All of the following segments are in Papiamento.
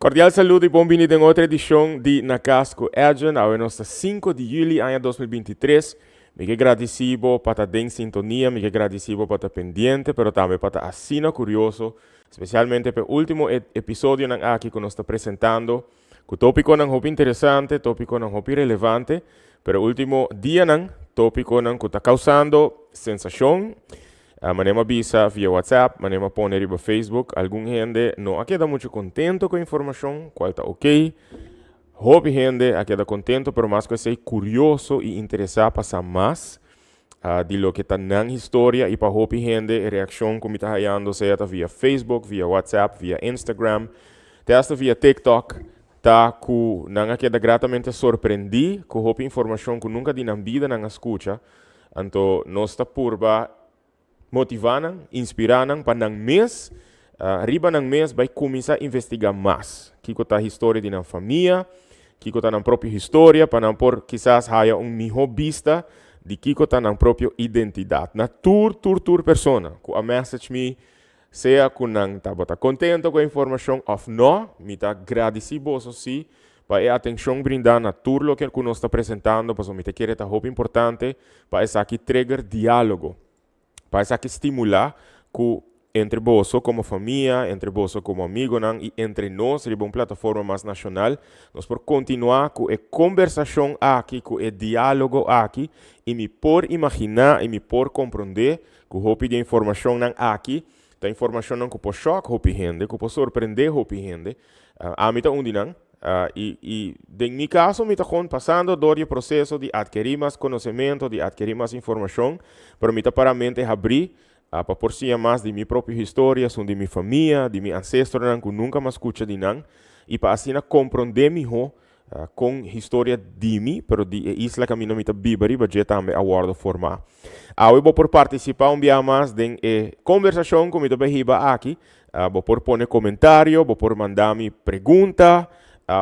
Cordial saludo y bon bini den otro edicion di Na Cas cu Edjean. Awe nos ta 5 di juli aña 2023. Mi ke gradici bo pa ta den sintonia, mi ke gradici bo pa ta pendiente, pero tambe pa ta asina curioso, especialmente p'e ultimo episodionan aki cu nos ta presentando, cu topiconan hopi interesante, topiconan hopi relevante, pero ultimo dianan topiconan cu ta causando sensacion. Manera mi a bisa via WhatsApp, manera mi a pone riba Facebook, algun hende no a keda mucho contento cu e informacion, cual ta ok. Hopi hende a keda contento, pero mas cu esey curioso y interesa pa sa mas di loke ta nan historia y pa hopi hende e reaccion cu mi ta hayando sea ta via Facebook, via WhatsApp, via Instagram, te hasta via TikTok, ta cu nan a keda gratamente sorprendi cu hopi informacion cu nunca di nan bida nan a scucha. Anto nos ta purba motivá nan, inspirá nan pa nan mes, riba nan mes bai kuminsá investigá mas. Kiko ta historia di nan famia, kiko ta nan propio historia, pa nan por kisas haya un mihó bista di kiko ta nan propio identidat. Na tur, tur, tur persona ku a message mi, sea ku nan tabata kontento ku e informashon òf nò, mi ta gradisí boso sí pa e atenshon brindá na tur loke ku nos ta presentando, pasobra mi ta kere ta hopi importante pa esaki trigger diálogo, pa esaki stimulá ku entre boso komo famia, entre boso komo amigonan i entre nos riba un plataforma mas nashonal, nos por kontinuá ku e kombersashon aki, ku e diálogo aki, i mi por imaginá i mi por komprondé ku hopi di e informashonnan aki ta informashonnan ku por shòk hopi hende, ku por sorprendé hopi hende. Ami ta un di nan. I i den mi kaso mi ta kon pasando dor di e proseso di atkerí mas konosementu, di atkerí mas informashon, pero mi ta para mente habrí pa por siña mas di mi propio historia, esun di mi famia, di mi ansestronan ku nunka mas skucha di nan, i pa asina komprondé mihó Kon historia di mi, pero di e isla kaminda mi ta biba riba dje tambe a wòrdu formá. Awe bo por partisipá un bia mas den e kombersashon ku mi ta bai hiba aki. Bo por pone komentario, bo por manda mi pregunta,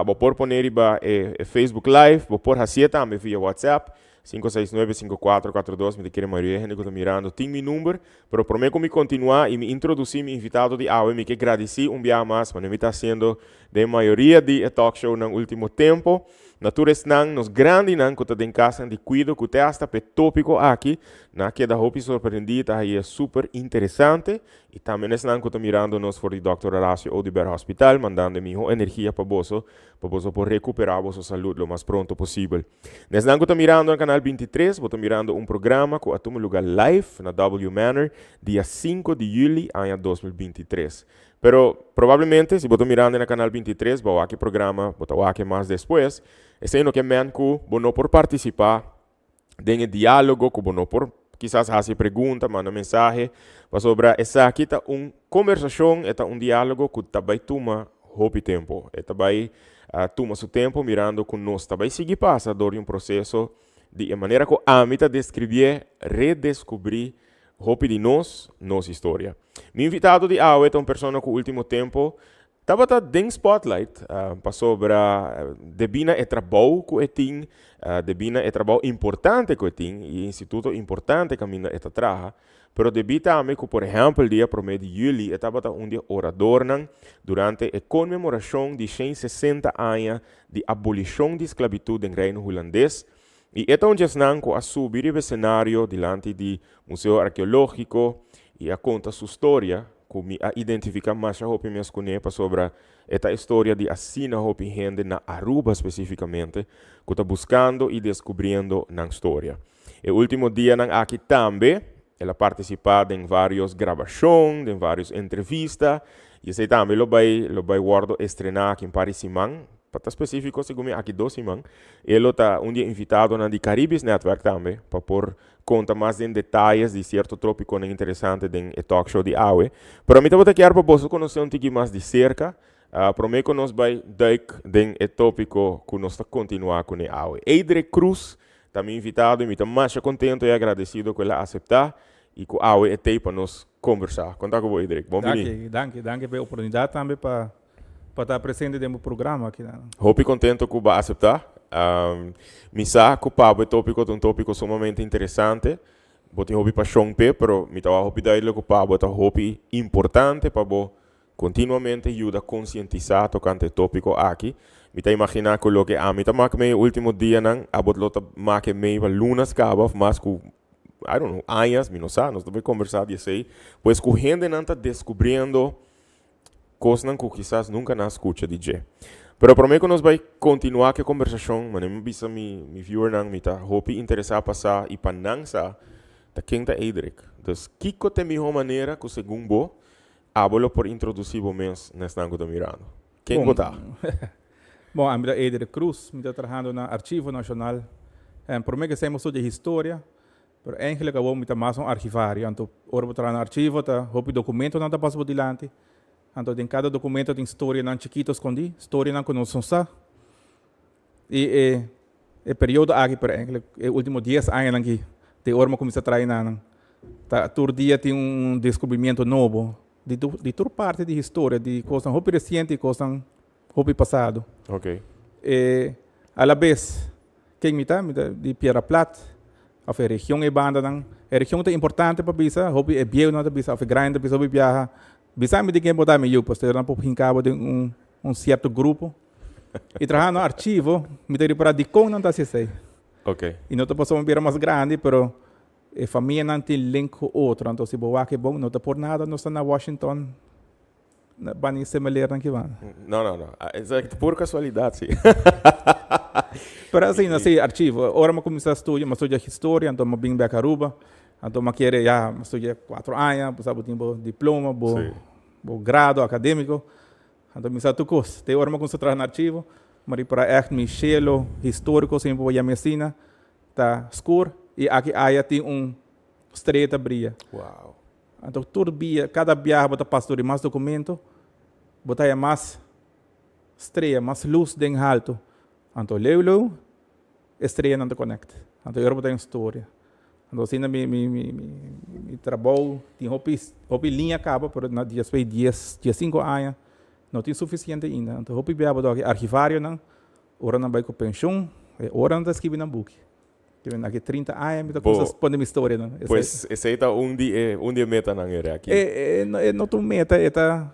bo por pone riba e Facebook Live, bo por hasié tambe via WhatsApp. 5695442, mi ta kere mayoria hende ku ta mirando tin mi number, pero promé ku mi kontinuá i mi introdusí mi invitado di awe mi ke gradisí un biaha mas manera mi ta hasiendo den mayoria di e talk shownan último tempo, na tur esnan nos grandinan ku ta den kasnan di kuido ku te hasta p'e tópiko aki nan a keda hopi sorprendí ta haye super interesante i tambe na esnan ku ta mirando nos for di Dòkter Horacio Oduber Hospital mandando e mihó energia pa boso pa boso por rekuperá boso salud lo mas pronto posibel. Nesnan ku ta mirando na Kanal 23, bo ta mirando un programa ku a tuma lugá live na W Manor dia 5 di yüli aña 2023. Pero probablemente si bo ta mirando na Kanal 23, bo a wak e programa, bo ta wak e mas despues, esei no ke men ku bo no por partisipá den e diálogo, ku bo no por kisas hasi pregunta, manda mensahe, pasobra esaki ta un kombersashon, e ta un diálogo ku ta bai tuma hopi tempu. E ta bai tuma su tempu mirando ku nos ta bai sigui pasa dor di un proseso di e manera ku ami ta deskribié, redeskubrí hopi di nos, nos historia. Mi invitado di awe ta un persona ku último tempu tabata den spotlight pasobra debí na e trabou ku e tin, debí na e trabou importante ku e tin i e instituto importante kaminda e ta traha, pero debí tambe ku por ehèmpel dia promé di yüli e tabata un di e oradornan durante e konmemorashon di 160 aña di abolishon di sklabitut den Reino Hulandes i e ta un djesnan ku a subi riba e senario dilanti di Museo Arkeológiko i a konta su storia ku mi a identifiká masha hopi mes kuné pasobra e ta e storia di asina hopi hende na Aruba spesífikamente ku ta buskando i deskubriendo nan storia. E último dianan aki tambe el a partisipá den vários grabashon, den vários entrevista i esei tambe lo bai lo bai wòrdu estrená aki un par di siman, pa ta spesífiko segun mi aki dos siman. E lo ta un di e invitadonan di Caribisch Netwerk tambe pa por konta mas den detayes di sierto trópikonan interesante den e talk show di awe. Pero mi tabata kier pa boso konosé un tiki mas di serka, promé ku nos bai duik den e tópiko ku nos ta kontinuá kuné awe. Eidrick Croes ta mi invitado i mi ta masha kontento i agradesido ku el a aseptá i ku awe e tei pa nos kombersá. Konta ku bo, Eidrick. Bon bini. Danki, danki, danki pa e oportunidat tambe pa pa ta presente den bo programa aki nan. Hopi contento cu bo a acepta. Mi sa cu pa bo e topico ta un topico sumamente interesante. Bo tin hopi pasion p'e, pero mi ta wak hopi duidelijk cu pa bo ta hopi importante pa bo Kontinuamente yuda konsientisá tokante e tópiko aki. Mi ta imaginá ku loke ami ta mak mei e último dianan, abo lo ta make mei pa lunas kaba òf mas ku, I don't know, añas, mi no sa, nos ta bai kombersá di esei. Pues ku hendenan ta deskubriendo kosnan ku kisas nunka nan a skucha di dje. Pero promé ku nos bai kontinuá ku e kombersashon, manera mi a bisa mi mi viewernan, mi ta hopi interesá pa sa i pa nan sa ta ken ta Eidrick. Dus kiko ta e mihó manera ku segun bo Abo lo por introducí bo mes na esnan cu ta mirando. Ken bo ta? Bon, ami ta Eder Cruz, mi ta trahando na Archivo Nacional. En prome ke esei mi studia historia, pero eigenlijk awor mi ta mas un archivario. Anto ora bo traha na archivo ta hopi documentonan ta pasa bo dilanti. Anto den cada documento tin storianan chikito skondí, storianan ku nos no sa. I e e periodo aki, pero eigenlijk e ultimo dies añanan aki, te ora mi a kuminsá traha enanan, ta tur dia tin un deskubrimiento nobo di tur di tur parti di historia, di kosnan hopi resiente i kosnan hopi pasado. Ok. E alabes ken mi ta? Mi ta di Piedra Plat òf e region e bandanan. E region ta importante pa bisa, hopi e bieunan ta bisa òf e grandinan ta bisa hopi biaha, bisa mi di ken bo ta mi yu, pasobra nan por hinka bo den un un sierto grupo. I traha na archivo, mi ta ripará dikon nan ta hasi esei. Ok. I no ta pasobra mi bira mas grandi, pero e famianan tin link ku otro. Anto si bo wak e bon, no ta por nada nos ta na Washington, na banda di Semeleernan ki banda. No, no, no. Esaki ta puro kasualidat, si. Pero asina, si, archivo. Ora mi a kuminsá studia, mi a studia historia, anto mi a bin bek Aruba. Anto mi a kere, ya, mi a studia kuatro aña, bo sa bo tin bo diploma, bo bo grado akadémiko. Anto mi sa tur kos. Te ora mi a kuminsá traha na archivo, mi a ripará ègt mi shelo históriko, si mi por yama asina, ta skur i aki aya tin un strea ta bria. Wow. Anto tur bia, kada biaha bo ta pasa dor di mas dokumento, bo ta haya mas strea, mas lus den haltu. Anto leu leu e streanan ta konekt. Anto e ora bo ta haya un storia. Anto asina mi mi mi mi trabou tin hopi hopi liña kaba pero na despues di dies diesinko aña no tin sufisiente ainda. Anto hopi bia bo ta wak e archivarionan ora nan bai ku penshun e ora nan ta skibi nan buki. Te men aki 30 aña mi ta kuminsa pone mi storianan. Pues esei ta un di e un di e metanan ere aki. E e no ta un meta e ta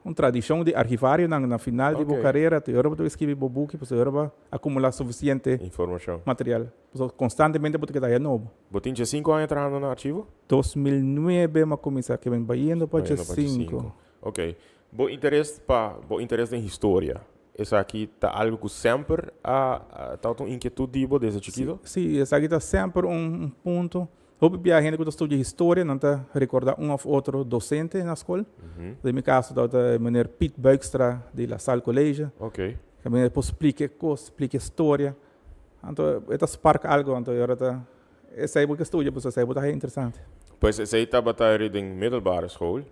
Un tradishon di archivarionan na final di bo karera te ora bo ta skibi bo buki pasobra ora bo akumulá sufisiente Informashon. material. Pasobra konstantemente bo ta keda haya nobo. Bo tin djesinku aña trahando na archivo? 2009 mi a kuminsá ke ben bayendo pa Bayendo pa djesinku. djesinku. Ok. Bo interes pa bo interes den historia, esaki ta algu ku semper a tabata un inkietut di bo desde chikito? Si, esaki ta semper un punto. Hopi bia hende ku ta studia historia nan ta rekorda un òf otro dosente na skol. Den mi kaso tabata meneer Piet Buikstra di La Salle College. E meneer por splika e kos, splika e storia. Anto e ta spark algo, anto e ora ta esei bo ke studia pasobra esei bo ta haña interesante. Pues esei tabata eri den middelbare school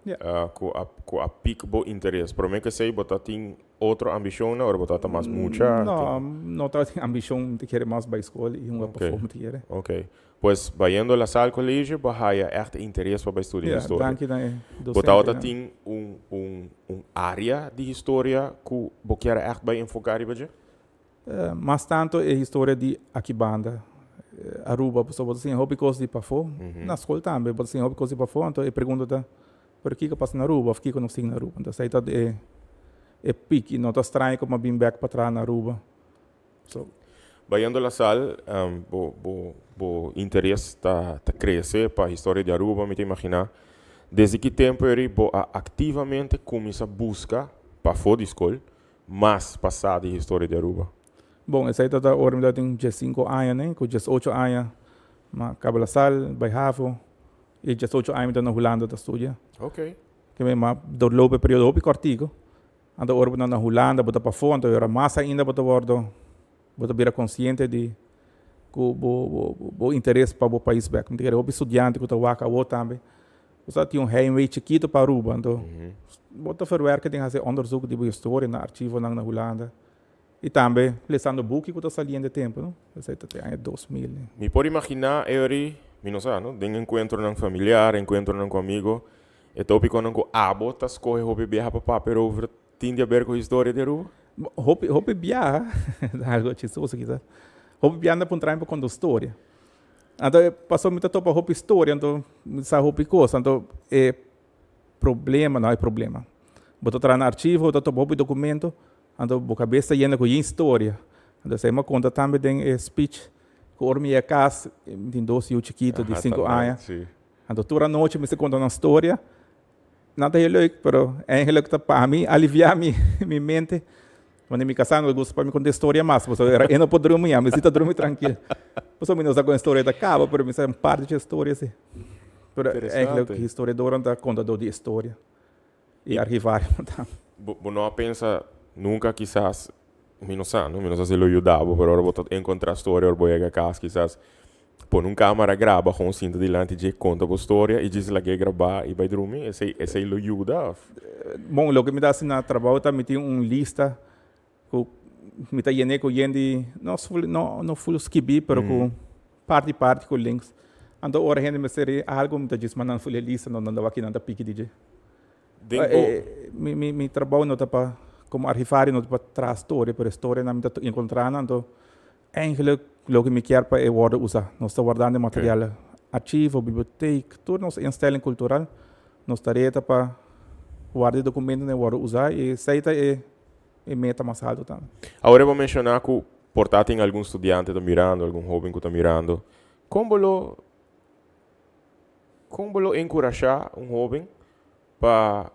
ku a ku a pik bo interes. Prome ku esei bo ta tin otro ambishonnan ora bo tabata mas mucha? No, no tabatin ambishon, mi ta kere mas bai skol i hunga pafó mi ta kere. Ok. Pues bayendo La Salle College bo haya echt e interes pa bay studia Ja, historia. danki na e Bo docente tabata nan. tin un un un area di historia cu bo kier a echt bay enfoca riba dje? Eh, mas tanto e historia di aki banda, eh, Aruba, pasobra bo ta siña hopi cos di pafó, na school tambe bo ta siña hopi cos di pafó, anto e pregunta ta, pero kiko pasa na Aruba of kiko nos tin na Aruba? Entonces esei ta e e pik y no ta straño cu mi a bin bek pa traha na Aruba. So, bayendo La Salle, bo, bo, bo interes ta, ta crece pa historia di Aruba, mi ta imagina. Desde ki tempo eri bo a activamente cuminsa busca, pafó di scol, mas pa sa di historia di Aruba? Bon, esei ta ta ora mi tabatin diescinco aña, ne? Cu diesocho aña mi a caba La Salle, bay havo, y diesocho aña mi ta na Hulanda ta studia. Ke mi a doorloop e periodo hopi cortico. Anto ora bo ta na Hulanda bo ta pafó, anto ora mas ainda bo ta wordo, bo ta bira konsiente di ku bo bo bo interes pa bo pais bek. Mi ta kere hopi studiante ku ta wak awo tambe, bo sa tin un heimwee chikito pa Aruba, anto bo ta verwerke den hasi onderzoek di bo historia na archivonan na Hulanda i tambe lesando buki ku ta saliendo e tempu, no? Esei ta te aña 2000. Mi por imaginá e ori, mi no sa, no, den enkuentronan familiar, enkuentronan ku amigo, E topiconan cu abo ta scoge hopi biaha pa papia erover tin di haber cu historia di Aruba? Hopi, hopi biaha, ta algo chistoso kisas, hopi biaha nan ta puntra mi pa conta un storia. Anto pasobra mi ta topa hopi storia, anto mi sa hopi cos, anto e problema, no e problema. Bo ta traha na archivo, bo ta topa hopi documento, anto bo cabes ta yena cu yen historia. Anto esei mi a conta tambe den e speech cu ora mi yega cas, mi tin dos yu chikito di cinco aña, anto tur anochi mi mester conta nan storia. Nan ta heel leuk, pero eigenlijk ta pa mi alivia mi mi mente. Wanneer mi casá no ta gusta pa mi conta e storia mas, pasobra era e no por drumi, ami si ta drumi trankil. Pasobra mi no sa con e storia ta caba, pero mi sa un parti dje storia si. Pero eigenlijk historiadornan ta contador di e storia y archivarionan tambe. Bo no a pensa nunca kisas, mi no sa no, mi no sa si lo yuda bo, pero ora bo ta encontra storia ora bo yega cas kisas Pone un camara graba gewoon sinta dilanti dje conta bo storia y djis lag'é graba y bay drumi esey esey lo yuda of? Bon loke mi ta haci na trabao ta mi tin un lista cu mi ta yene cu yen di no no no full skibi pero cu parti parti cu links anto ora hende mester di algo mi ta djis manda nan full e lista nan ta wak kinan ta piki di dje. Den bo. Mi mi mi trabao no ta pa como archivario no ta pa traha storia pero e storianan mi ta encontra nan anto Eigenlijk loke mi kier pa e wordo usa. Nos ta wardando e material archivo, biblioteek, tur nos instelling cultural. Nos tarea ta pa warda e documentonan e wordo usa y esey ta e e meta mas alto tambe. Awor bo a menciona cu por ta tin algun studiante ta mirando, algun hoben cu ta mirando. Con bo lo con bo lo encurasha un hoben pa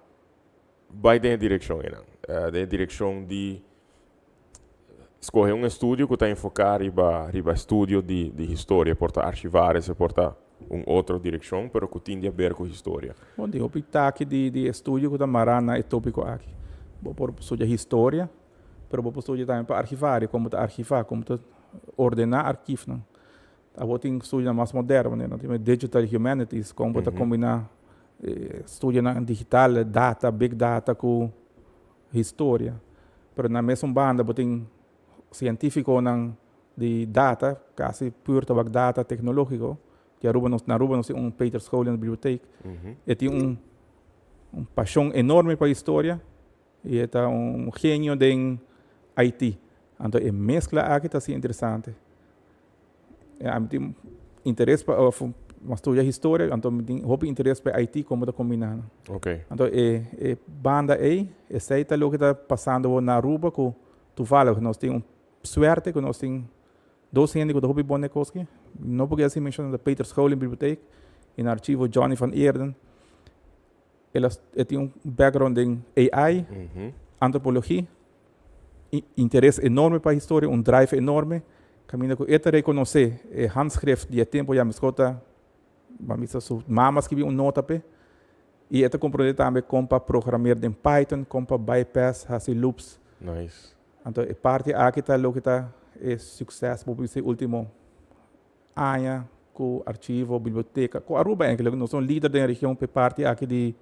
bai den e direccion eynan? Den e direccion di Skohe un estudio ku ta enfoká riba riba estudio di di historia, por ta archivaris, e por ta un otro direkshon, pero ku tin di haber ku historia. Bon, tin hopi taki di di estudio ku ta mará na e tópiko aki. Bo por studia historia, pero bo por studia tambe pa archivario, kon bo ta archivá, kon bo ta ordená arkivnan. Awor tin studionan mas moderno, manera nan tin digital humanities, kon bo ta kombiná studionan digital, data, big data ku historia. Pero na mesun banda bo tin cientificonan di data, casi pur tabak data tecnologico. Di Aruba nos, na Aruba nos tin un Peter Scholing bibliotheek. E tin un un pasion enorme pa historia y e ta un genio den IT. Anto e mezcla aki ta asina interesante. Ami tin interes pa of mi studia historia anto mi tin hopi interes pa e IT como ta combina nan. Anto e e banda ey esey ta loke ta pasando awor na Aruba cu toevallig nos tin un suerte cu nos tin dos hende cu ta hopi bon den cos aki. No por keda sin menciona ta Peter Scholing bibliotheek y na archivo Johnny van Eerden. El a e tin un background den AI, antropologie, interes enorme pa historia, un drive enorme, kaminda ku e ta rekonosé e handschrift di e tempu ya meskos ta, ban bisa su mama a skibi un nota p'e, i e ta komprondé tambe kon pa programeer den Python, kon pa bypass, hasi loops. Nice. Anto e parti aki ta loke ta e sukses bo por bisa e ultimo aña ku archivo, biblioteka, ku Aruba eigenlijk. Nos ta un lider den e region pa e parti aki di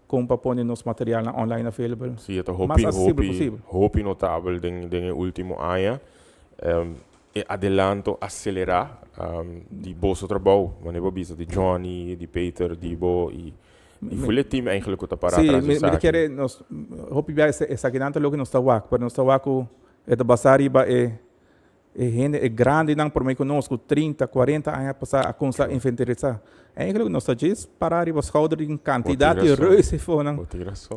kon pa pone nos materialnan online available. Sí, e ta hopi, hopi, hopi notabel den, den e ultimo aña. E adelanto aselerá di boso trabou, manera bo bisa, di Johnny, di Peter, di bo i i full e team eigenlijk ku ta pará tras di esaki. Sí, mi ta kere nos hopi bia esakinan ta loke nos ta wak, pero nos ta wak ku e ta basá riba e E hende, e grandinan promé ku nos ku trinta, kuarenta aña pasá a kuminsá inventarisá. Eigenlijk nos ta djis pará riba skouder di un kantidat di reus efonan.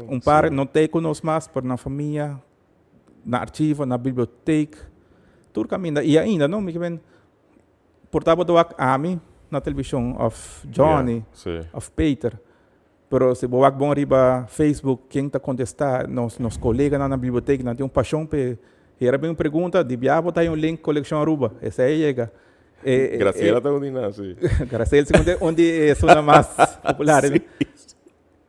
Un par no ta ei ku nos mas, pero nan famia, na archivo, na bibliotek, tur kaminda. I ainda no, mi ke men por tabata wak ami na televishon òf Johnny òf Peter. Pero si bo wak bon riba Facebook ken ta kontestá, nos nos koleganan na bibliotek nan tin un pashon p'e hera bin un pregunta, di bia bo ta haña un link Kolekshon Aruba, esei a yega. E Graciela ta un di nan, si. Graciela si un di esunnan mas popular. Si.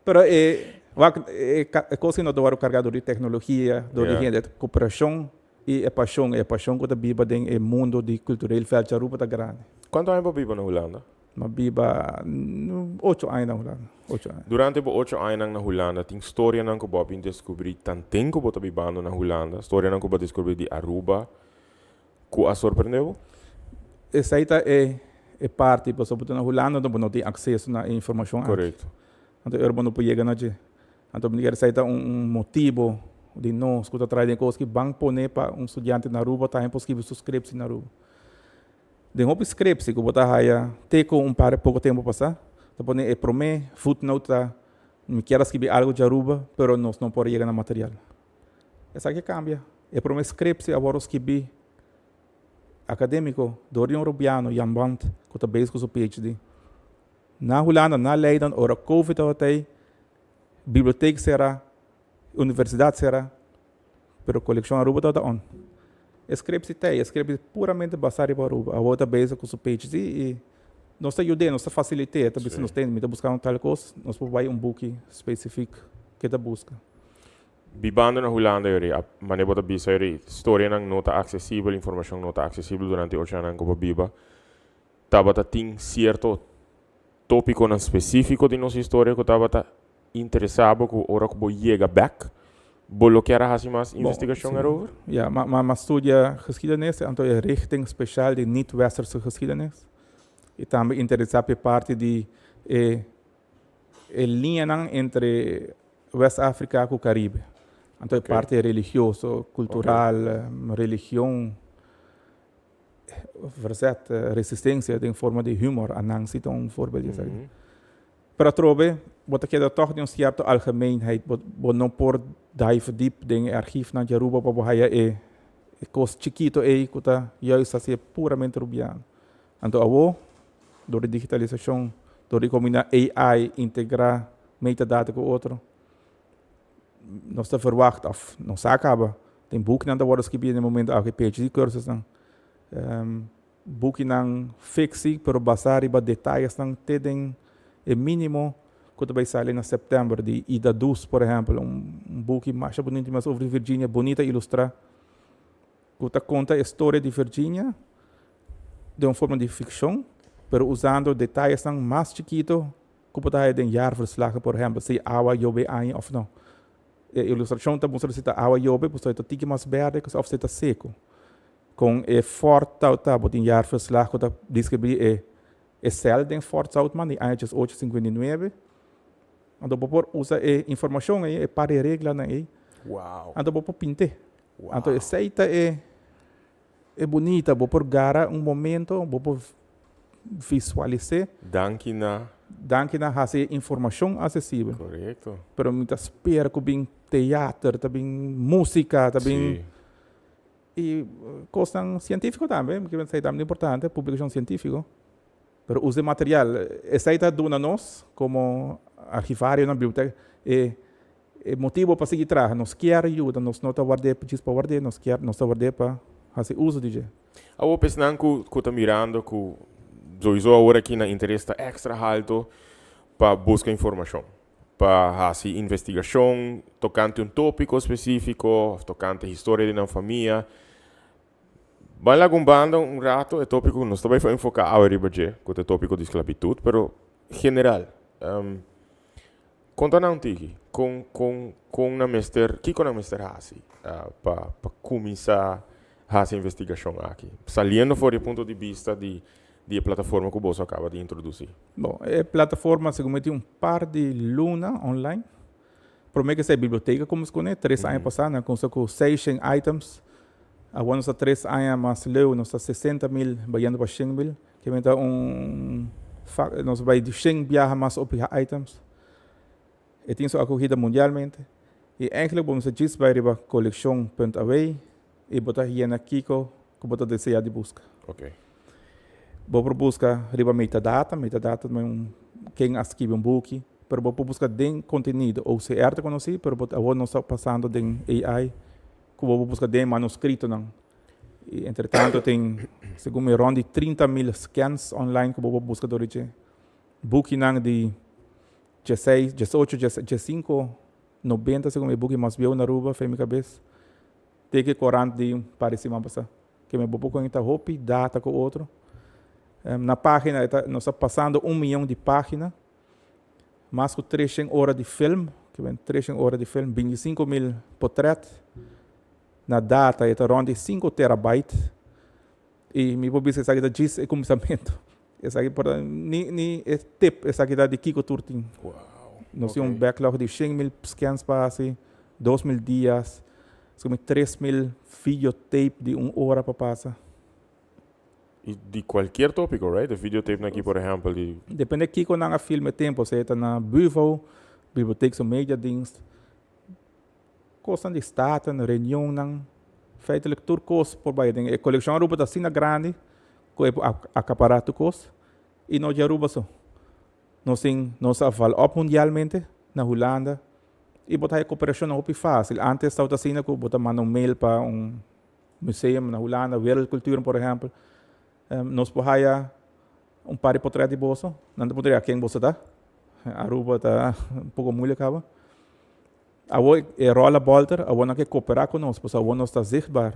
Pero e wak e kos ki no ta wòrdu kargá dor di teknologia, dor di hende, koperashon i e pashon, e pashon ku ta biba den e mundo di Cultureel Veld Aruba ta grandi. Kuantu aña bo biba na Hulanda? Mi a biba ocho aña na Hulanda, ocho aña. Durante bo ocho añanan na Hulanda tin storianan ku bo a bin deskubrí tanten ku bo ta bibando na Hulanda, storianan ku bo a deskubrí di Aruba ku a sorprendé bo? Esei ta e e parti pasobra bo ta na Hulanda anto bo no tin akseso na e informashon aki. Korekto. Anto ora bo no por yega na dje. Anto mi kier esei ta un motibo di nos ku ta traha den kos ki ban pone pa un studiante na Aruba tambe por skibi su skripsi na Aruba. Den hopi scriptie ku bo ta haya te ku un par poko tempu pasá, ta pone e promé footnote ta. Mi kier a skibi algo di Aruba, pero nos no por yega na material. Esaki a cambia. E prome scriptie a worde skibi academico door di un Rubiano, Jan Band, cu ta bezig cu su PhD. Na Hulanda, na Leiden, ora Covid tabata ey, biblioteek cera, universidad cera, pero Coleccion Aruba tabata on. E scriptie ta ey, e scriptie puramente basa riba Aruba. Awor ta bezig cu su PhD y nos ta yud'é, nos ta facilit'é, ta bisa nos ten, mi ta buscando tal cos, nos por bay un buki specific ke ta busca. Bibando na Hulanda yori, a manera bo ta bisa yori, storianan no ta accesibel, informacion no ta accesibel durante e ocho añanan cu bo biba. Tabata tin cierto topiconan specifico di nos historia cu tabata interesa bo cu ora cu bo yega bek bo lo kier a haci mas investigacion erover? Ja, ma ma ma studia geschiedenis, anto e richting special di niet-westerse geschiedenis. Y tambe interesa p'e parti di e e liñanan entre West Africa cu Caribe. Anto e parti religioso, cultural, religion. Verzet, resistencia den forma di humor, Anansi ta un voorbeeld di esaki. Pero atrobe bo ta keda tog den un cierto algemeenheid, bo bo no por dive diep den e archiefnan di Aruba pa bo haya e e cos chikito ey cu ta juist haci puramente Rubiano. Anto awo, door di digitalisacion, door di combina AI integra metadata cu otro, nos ta verwacht of nos a caba den boeknan ta wordo skibi den e momento aki PhD cursusnan boekinan fictie pero basa riba detayesnan te den e minimo cu ta bay sali na september di Ida Dus por ehempel un boeki masha bunita mas over di Virginia bunita ilustra cu ta conta e storia di Virginia den un forma di ficcion pero usando detayesnan mas chikito Ku bo ta haya den jaarverslagen, por ehèmpel, si awa yobe aña òf no. E ilustrashon ta mustra si ta awa yobe, pasobra e ta tiki mas bèrdè òf si ta seku. Kon e fòrt ta ta, bo tin jaarverslag ku ta deskribí e e sèl den Fort Zoutman di aña 1859. Anto bo por usa e informashon ei, e par di reglanan ei, anto bo por pint'é. Anto esei ta e E bunita, bo por gara un momento, bo por visualis'é. Danki na. Danki na hasi e informashon asesibel. Korekto. Pero mi ta spera ku bin teater, ta bin músika, ta bin. I kosnan sientífiko tambe, mi kier esei tambe ta importante, publikashon sientífiko. Pero usa e material, esei ta duna nos komo archivarionan, biblioteka, e E motibo pa sigui traha, nos kier yuda, nos no ta ward'é djis pa ward'é, nos kier, nos ta ward'é pa hasi uso di dje. Awor pa esnan ku ku ta mirando ku souiso awor aki nan interes ta extra halto pa buska informashon, pa hasi investigashon tokante un topiko spesifiko of tokante historia di nan famia, ban laga un banda un rato e topiko ku nos ta bai enfoka awe riba dje, ku ta e topiko di sklabitut, pero general. Konta nan tiki, kon kon kon nan mester, kiko nan mester hasi pa pa kuminsá hasi investigashon aki, saliendo for di e punto di bista di di e plataforma ku boso a kaba di introdusí? Bon, e plataforma segun mi tin un par di luna online. Promé ku esei biblioteka kuminsá kuné, tres aña pasá nan a kuminsá ku seishen items. Awor nos ta tres aña mas leu, nos ta 60.000 bayendo pa 100.000. Ke ta un nos bai di shen biaha mas op items. E tin su acogida mundialmente. Y eigenlijk bo mester djis bai riba coleccion punt away y bo ta yena kiko ku bo ta desea di buska. Bo por buska riba metadata, metadata ta un ken a skibi un buki, pero bo por buska den kontenido. OCR ta konosí, pero bo awor nos ta pasando den AI ku bo por buska den manuskritonan. Y entre tanto tin, segun mi, rond di 30.000 scans online ku bo por buska dor di dje. Bukinan di 16, 18, 15, 90 segun mi e buki mas bieu na Aruba, fe mi kabes. Te ku e korant di un par di siman pasá. Ke mi bo por konekta hopi data ku otro. Na pagina e ta, nos ta pasando un miyon di pagina. Mas ku 300 ora di film, ke ben 300 ora di film, 25.000 potret. Na data e ta rond di 5 terabyte y mi por bisa esaki ta djis e cuminsamentu. Esaki por ta ni ni e tip esaki ta di kico tur tin. Nos tin un backlog di 100.000 scans pa haci, 2.000 dias, esaki 3.000 videotape di un ora pa pasa. Y di cualkier topico, right? E videotape nan aki por ehempel di. Depende kico nan a filma e tempo, sea ta na Buvo, Bibliotheeks- en Mediadienst, kosnan di Staten, reunionnan, feitelijk tur kos por bai aden. E kolekshon Aruba ta asina grandi ku e por akapará tur kos i no di Aruba so. Nos tin nos a val op mundialmente na Hulanda i bo ta haña koperashonnan hopi fásil. Ántes tabata asina ku bo ta manda un mail pa un museum na Hulanda, Wereldcultuur por ehèmpel, nos por haya un par di potret di boso, nan ta puntra ken boso ta. Aruba ta un poko moeilijk kaba. Awor e ròl a bòlter, awor nan ke koperá ku nos, pasobra awor nos ta zichtbaar.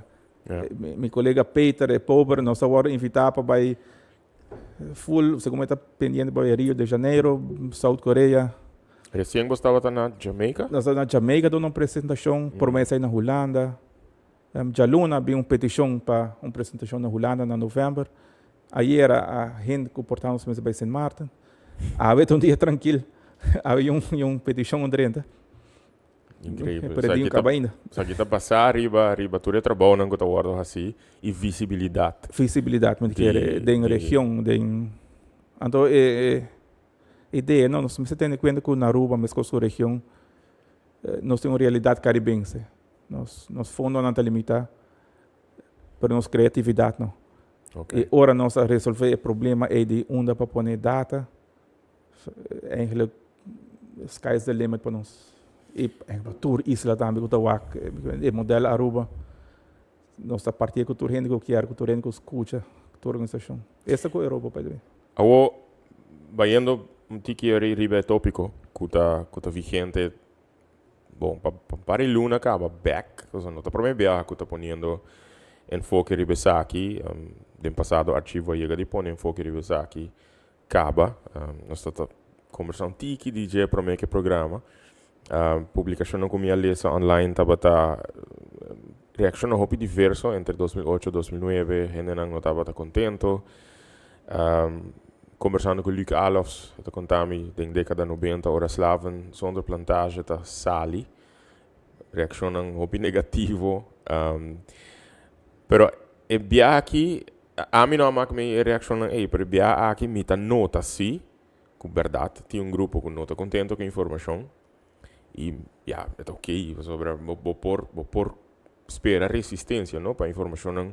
Mi kolega Peter, e pober, nos a wòrdu invitá pa bai full, segun mi ta pendiente pa bai Rio de Janeiro, South Korea. Resien bo tabata na Jamaica? Nos tabata na Jamaica duna un presentashon, promé esei na Hulanda. Djaluna bin un petishon pa un presentashon na Hulanda na novèmber. Ayera a hende ku por ta nos mester bai Sint Maarten. Awe ta un dia trankil. Awe y un y un petishon un drenta. Increíble. Pero e dia no kaba ainda. Esaki ta basá riba riba tur e trabounan ku ta wòrdu hasí i visibilidat. Visibilidat mi ta kere den region den anto e e idea no nos mester tene kuenta ku na Aruba meskos ku region nos tin un realidat karibense. Nos nos fondonan ta limitá pero nos kreatividat no. Okay. E ora nos a resolve e problema ei di unda pa pone data, eigenlijk sky is the limit pa nos. I pa tur isla tambe ku ta wak e model Aruba. Nos ta partia ku tur hende ku kier, ku tur hende ku skucha, tur organisashon. Esta ku Europa by the way. Awo, bayendo un tiki riba e tópiko ku ta ku ta vigente. Bon, pa un par di luna kaba bek, pasobra no ta prome biaha ku ta poniendo enfoke riba esaki. Den pasado Archivo a yega di pone enfoke riba esaki kaba. Nos ta ta kombersá un tiki di dje prome ku e programa. Publikashonnan ku mi a lesa online tabata reakshonnan hopi diverso entre 2008, 2009 hendenan no tabata kontento. Kombersando ku Luc Alofs, e ta konta mi den dekada nobenta ora slaven zonder plantage ta sali. Reakshonnan hopi negativo. Pero e biaha aki, ami no a mak mi e reakshonnan ei, pero e biaha aki mi ta nota si ku bèrdat tin un grupo ku no ta kontento ku e informashon. I ya, e ta oké, pasobra bo por bo por spera resistencia, no, pa informacionnan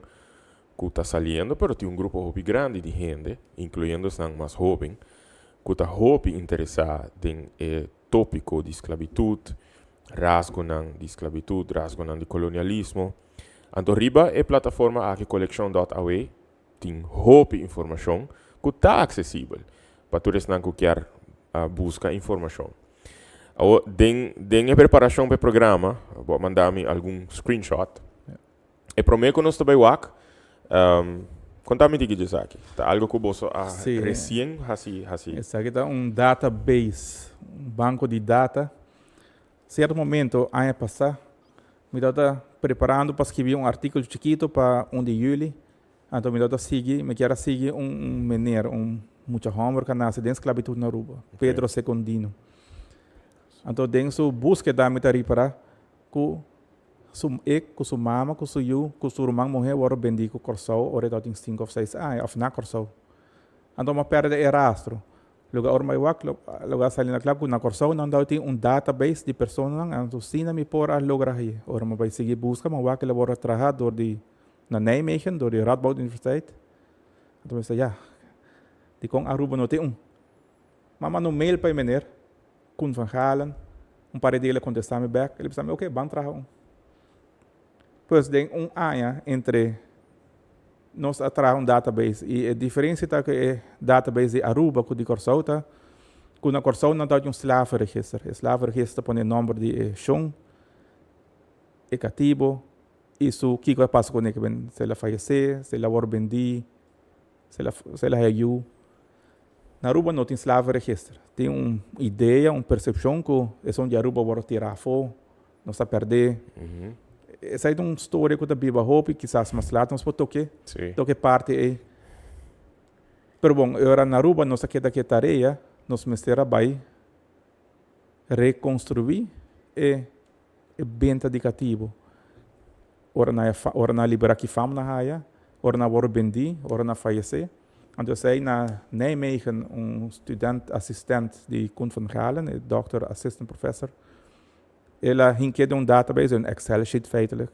cu ta saliendo, pero tin un grupo hopi grandi di hende, incluyendo esnan mas hoben, cu ta hopi interesa den e topico di sclavitud, rasgonan di sclavitud, rasgonan di colonialismo. Anto riba e plataforma aki coleccion dot awe tin hopi informacion cu ta accesibel pa tur esnan cu kier busca informacion. Awor, den, den e preparacion pa e programa, bo a manda mi algun screenshot. E prome cu nos ta bay wak, conta mi diki djesaki. Ta algo cu boso a recien haci, haci. Esaki ta un database, un banco di data. Cierto momento, aña pasa, mi tabata preparando pa skibi un articulo chikito pa un di juli. Anto mi tabata sigui, mi kier a sigui un un meneer, un mucha homber ku a nase den sklabitut na Aruba, Pedro Secondino. Anto den su búskeda mi ta ripará ku su e ku su mama ku su yu ku su ruman muhé wòrdu bendí ku Kòrsou ora e tabatin sinku òf seis aña òf na Kòrsou. Anto mi a pèrdè e rastro. Loke ora mi wak loke a sali na kla ku na Kòrsou nan tabatin un database di personanan anto asina mi por a logra haye. Ora mi bai sigui buska mi wak el a wòrdu traha dor di na Nijmegen door di Radboud Universiteit. Anto mi bisa, ya, dikon Aruba no tin un? Mi a manda un mail pa e meneer, Koen van Galen, un par di dia el a kontestá mi bèk, el a bisa mi, oké, ban traha un. Pues den un aña entre nos a traha un database i e diferensia ta ku e database di Aruba ku di Kòrsou ta ku na Kòrsou nan tabatin un slavenregister. E slavenregister ta pone e nòmber di e shon, e katibo, I su kiko a pasa kuné? Si el a fayesé, si el a wòrdu bendí, si el a si el a haya yu. Na Aruba no tin slavenregister. Tin un idea, un persepshon ku esun di Aruba wòrdu tirá afó, nos ta pèrdé. Esei ta un storia ku ta biba hopi, kisas mas lat nos por toke, toke e parti ei. Pero bon, e ora na Aruba nos a keda ku e tarea, nos mester a bai rekonstruí e E benta di katibu. Ora nan ora nan a liberá ki fam nan haya, ora nan a wòrdu bendí, ora nan a fayesé. Anto esei na Nijmegen un student assistent di Koen van Galen, e doctor assistant professor, el a hink'é den un database, un Excel sheet feitelijk.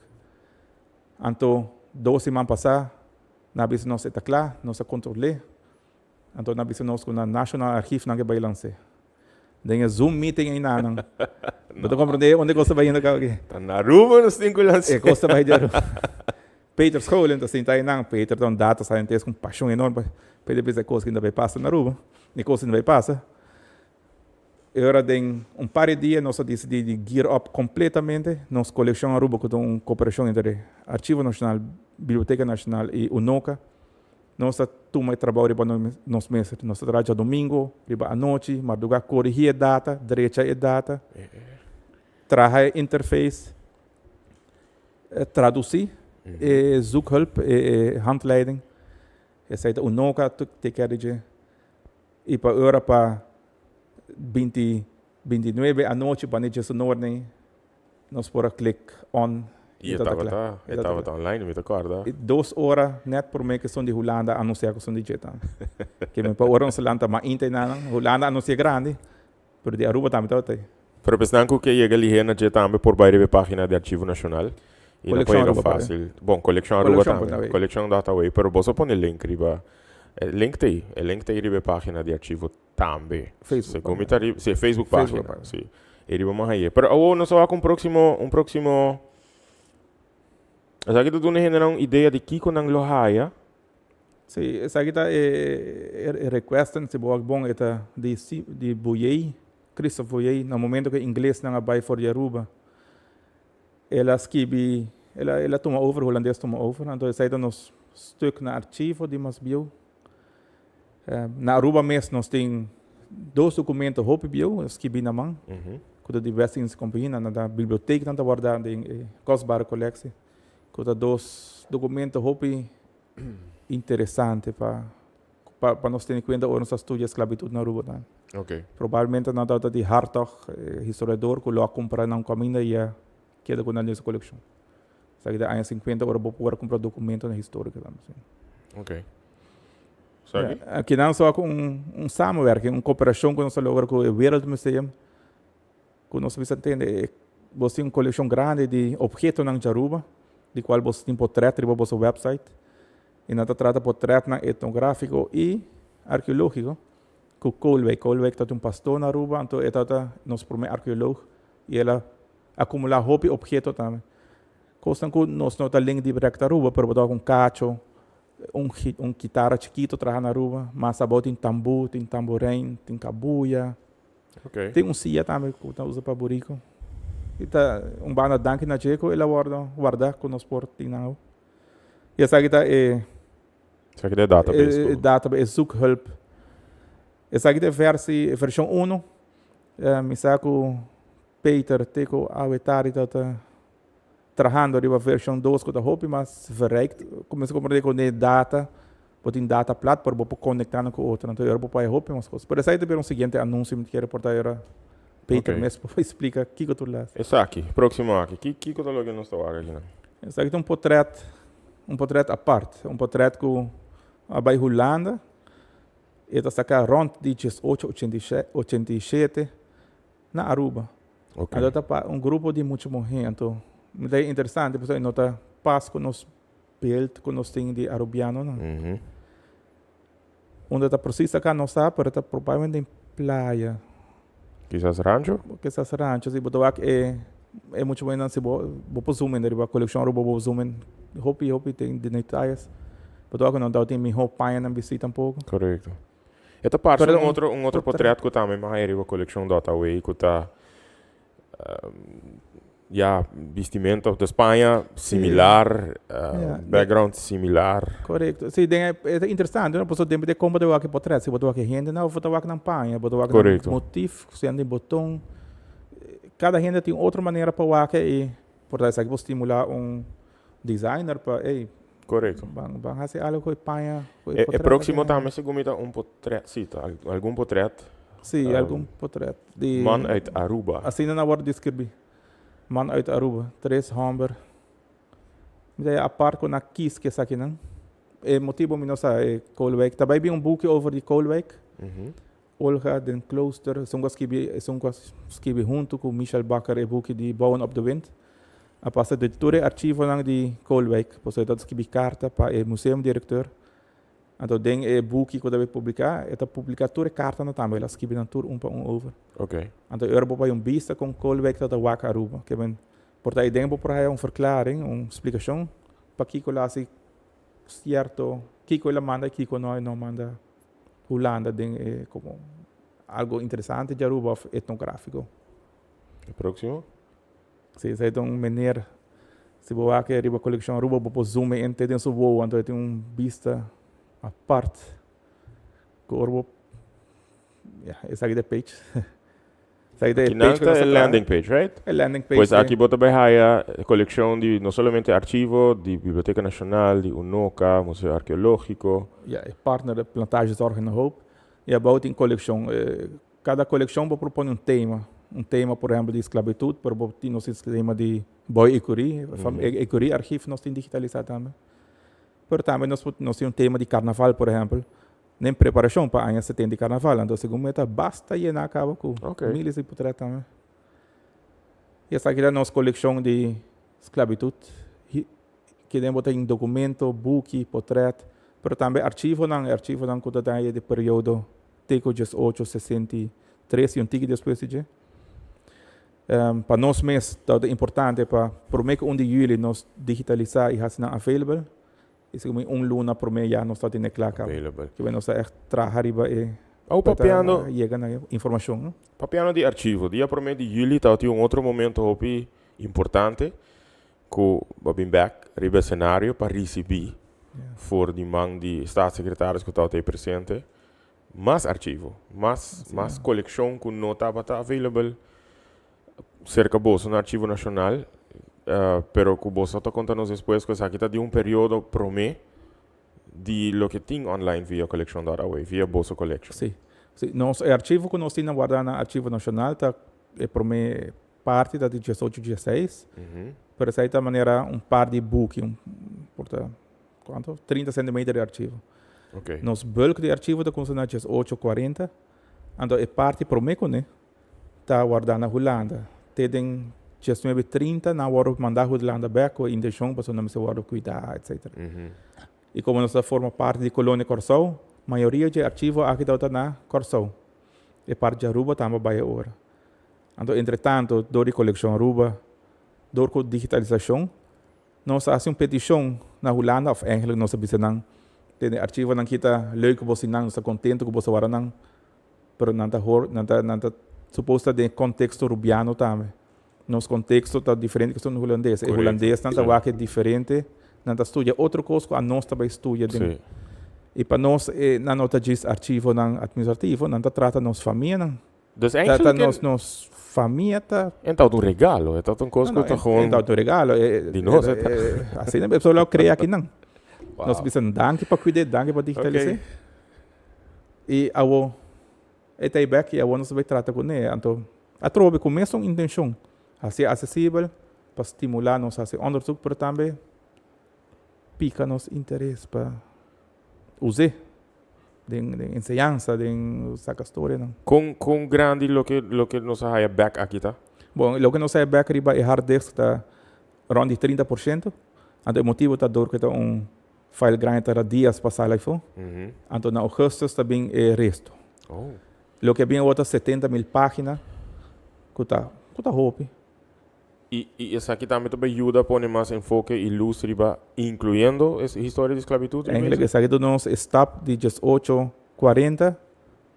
Anto dos siman pasá nan a bisa nos e ta kla, nos a kontrol'é. Anto nan a bisa nos ku na Nationaal Archief nan ke bai lans'é. Den e Zoom meeting einanan. Bo ta komprendé unda e kos ta bai yendo kaba aki? Ta na Aruba nos tin ku lans'é. E kos ta bai di Aruba. Peter Scholen ta sinta einan. Peter ta un data scientist ku un pashon enorme. Peter bisa e kos ki ta bai pasa na Aruba. E kos ki ta bai pasa. E ora den un par di dia nos a disidí di gear up kompletamente nos kolekshon Aruba ku ta un koperashon entre Archivo Nashonal, Biblioteka Nashonal i UNOCA. Nos a tuma e trabou riba nos mes. Nos a traha djadumingu, riba anochi, mardugá korigí e data, drecha e data, traha e interface, tradusí e zoekhulp, e handleiding. Esei ta UNOCA take care di dje. I pa ora pa binti 29 anochi pa nechi su norney nos por a click on y e tabata e tabata online mi ta corda. Dos ora net prome cu esun di Hulanda anuncia cu esun di dje tambe. Ke men pa ora nos a lanta mainta y nan Hulanda anuncia grandi pero di Aruba tambe tabata ey. Pero pesnan cu ke yega lihe na dje tambe por bay riba e pagina di Archivo Nacional y nan por yega facil. Bon Coleccion Aruba tambe. Coleccion dot away pero boso a pone link riba e link ta ey e link ta ey riba e pagina di Archivo Tambe. Facebook Segun mi ta riba, si, Facebook pagina. Facebook pagina. Si. E riba mas aye. Pero awo nos a wak un próximo, un próximo. Esaki ta duna hendenan un idea di kiko nan lo haya. Si, esaki ta e, e requesten, si bo wak bon, e ta di, di Boyei, Christophe Boyei, na momento ku e inglesnan a bai for di Aruba, el a skibi, el a, el a tuma over, hulandes tuma over, anto esei ta nos stuk na archivo di mas bieu. Na Aruba mes nos tin dos documento hopi bieu skibi na man cu ta di West Indische Compagnie, nan ta biblioteek nan ta warda den e kostbare colectie cu ta dos documento hopi interesante pa pa nos tene cuenta ora nos ta studia esclavitud na Aruba tambe. Probablemente nan tabata di Hartog, e historiador cu lo a cumpra nan caminda y a keda cu nan den su coleccion. Esaki ta aña 50 ora bo por cumpra documentonan historico tambe. Ok. Sorry? Ja, aki nan so un, un samenwerking, un cooperacion cu nos a logra cu e Wereldmuseum. Cu nos bisa tende, bo tin un coleccion grandi di objetonan di Aruba, di cual bo tin portret riba boso website. Y nan ta trata portretnan etnografico y arqueologico cu Koolwijk. Koolwijk ta un pastor na Aruba, anto e ta nos prome arqueoloog y el a Acumula hopi obheto tambe. Cosnan cu nos no ta link direct Aruba, pero bo ta wak un cacho, un un kitara chikito traha na Aruba. Mas abao tin tambu, tin tamborein, tin cabuya. Tin un siya tambe cu ta usa pa burico. Y ta un banda danki na dje cu el a wordo warda cu nos por tin nan awo. Y esaki ta e. Esaki ta e database. E database, e zoekhulp. Esaki ta e versie, e version uno. Mi sa cu Peter te cu awe tardi ta ta trahando riba version dos cu ta hopi mas verrijkt. Cuminsa comprende cu e data, bo tin data plat pero bo por conecta nan cu otro. Anto ora bo por haya hopi mas cos. Pero esaki ta bira un siguiente anuncio mi ta kier reporta ora Peter mes por explica kico tur las. Esaki, proximo aki. Ki kico ta loke nos ta wak aki nan? Esaki ta un potret, un potret apart. Un potret cu a bay Hulanda. E ta saca rond di diesocho 87 na Aruba. Anto ta pa un grupo di mucha muhé. Anto mi ta interesante pasobra e no ta pas ku nos beeld ku nos tin di Arubianonan. Unda ta precies aka no sa pero ta probablemente den playa. Kisas rancho? Kisas rancho si bo ta wak e e mucha muhénan si bo bo por zoom in riba kolekshon Aruba bo por zoom in hopi hopi tin detalles. Bo ta wak ku nan tabata tin mihó pañanan bistí tampoko. Korekto. E ta parse un otro un otro potret ku tambe mi haya riba kolekshon dot away ku ta ya bistimento di Spaña similar background similar. Korekto. Si den e ta interesante no pasobra den bo ta kon bo ta wak e potret si bo ta wak e hendenan of bo ta wak nan paña bo ta wak nan motif ku sean den boton kada hende tin otro manera pa wak e por ta esaki por stimula un designer pa ey Korekto. Ban ban hasi algo ku e paña ku e E próksimo tambe segun mi ta un potret, si ta algun potret. Si, algun potret di. Man uit Aruba. Asina nan a wòrdu deskribí. Man uit Aruba. Tres hòmber. Mi ta apart ku nan a kiss ku esakinan. E motibo mi no sa, e Koolwijk. Ta bai bin un buki over di Koolwijk. Olga den Klooster, esun ku a skibi, esun ku a skibi huntu ku Michel Bakker e buki di Bouwen op de Wind, a pasa den tur e archivonan di Koolwijk, pasobra e ta skibi karta pa e museumdirecteur. Anto den e buki ku ta bai publiká, e ta publiká tur e kartanan tambe, el a skibi nan tur un pa un over. Anto e ora bo bai un bista kon Koolwijk ta ta wak Aruba. Ke men por ta aden bo por haya un verklaring, un splikashon pakiko el a hasi sierto, kiko el a manda i kiko no e no manda Hulanda den e komo algo interesante di Aruba of etnográfiko. E próksimo? Si, esei ta un meneer, si bo wak riba Kolekshon Aruba bo por zoom in te den su wowo, anto e tin un bista apart ku ora bo, ya, esaki ta e page. Esaki ta e page ku nos ta traha. Landing page, right? E landing page. Pues aki bo ta bai haya e kolekshon di no solamente archivo di Biblioteka Nashonal, di UNOCA, Museo Arkeológiko. Ya, e partner de Plantage Zorg en de Hoop. I abou tin kolekshon. Kada kolekshon bo por pone un tema. Un tema por ehempel di sklabitut, pero bo tin nos tin tema di Boy Ecury. Ecury archief nos tin digitalisá tambe. Pero tambe nos por nos tin un tema di karnaval por ehempel. Den preparashon pa aña 70 di karnaval. Anto segun mi ta basta yená kaba ku miles di potret tambe. I esaki ta nos kolekshon di sklabitut. Kiden bo ta tin dokumento, buki, potret, pero tambe archivonan, e archivonan ku ta den e periodo te ku 1863 i un tiki despues di dje. Pa nos mes ta importante pa promé ku un di yüli nos digitalisá i hasi nan available. I segun mi un luna promé ya nos ta tene kla kaba. Available. Kiba nos ta ègt traha riba e Au pa ta papiando yega na e informashon, no? Papiando di archivo, dia promé di yüli tabatin un otro momento hopi importante ku bo bin bèk riba e senario pa risibí for di man di staatssecretaris ku tabata ei presente mas archivo, mas mas kolekshon ku no tabata available serka boso na Archivo Nashonal, pero ku boso ta konta nos despues ku esaki ta di un periodo promé di loke tin online via Collection dot awe, via boso collection. Sí, sí. Nos, e archivo ku nos tin na warda na Archivo Nashonal ta e promé parti ta di diesocho dieseis, pero esei ta manera un par di buki, un por ta kuantu? Trinta sentimeter di archivo. Nos bulk di archivo ta kuminsá na diesocho kuarenta, anto e parti promé kuné ta wardá na Hulanda. Te den diesnuebe trinta nan a wòrdu mandá Hulanda bèk ku e intenshon pasobra nan mester wòrdu kuidá etsetera. I komo nos ta forma parti di Kolonia Kòrsou, mayoria dje archivo aki tabata na Kòrsou. E parti di Aruba tambe a bai e ora. Anto entretanto dor di Kolekshon Aruba, dor ku digitalisashon, nos a hasi un petishon na Hulanda òf eigenlijk nos a bisa nan, tene archivonan ki ta leuk ku bo sin nan, nos ta kontentu ku bo sa wara nan, pero nan ta hor, nan ta, nan ta supos ta den konteksto rubiano tambe. Nos konteksto ta diferente ku esun hulandes. E hulandesnan ta wak e diferente, nan ta studia otro kos ku anos ta bai studia den. I pa nos e nan no ta djis archivonan atministrativo, nan ta trata nos famianan. Dus Ta, ta eigenlijk nos, nos famia ta. En ta un regalo, e ta un kos No, ku no, ta en, gewoon en ta un regalo. E, di nos e ta. e, asina e persona lo krea akinan. Nos Wow. bisa danki pa kuid'é, danki pa digitalis'é. I awo e ta ei bek i awo nos ta bai trata kuné. Anto atrobe ku mesun intenshon, hasié asesibel pa stimulá nos hasi onderzoek, pero tambe pika nos interes pa us'é den den enseñansa, den saka storianan. Kon kon grandi loke loke nos a haya bek aki ta? Bon, loke nos a haya bek riba e hard disk ta rond di 30%. Anto e motibu ta dor ku e ta un File grandi ta dias pa sali afó. Anto na augustus ta bin e resto. Loke a bin awor ta 70,000 pagina ku ta ku ta hopi. I i esaki tambe ta bay yuda pone mas enfoke i lus riba inkluyendo e historia di sklabitut riba Eigenlijk esaki ta nos e stap di diesocho kuarenta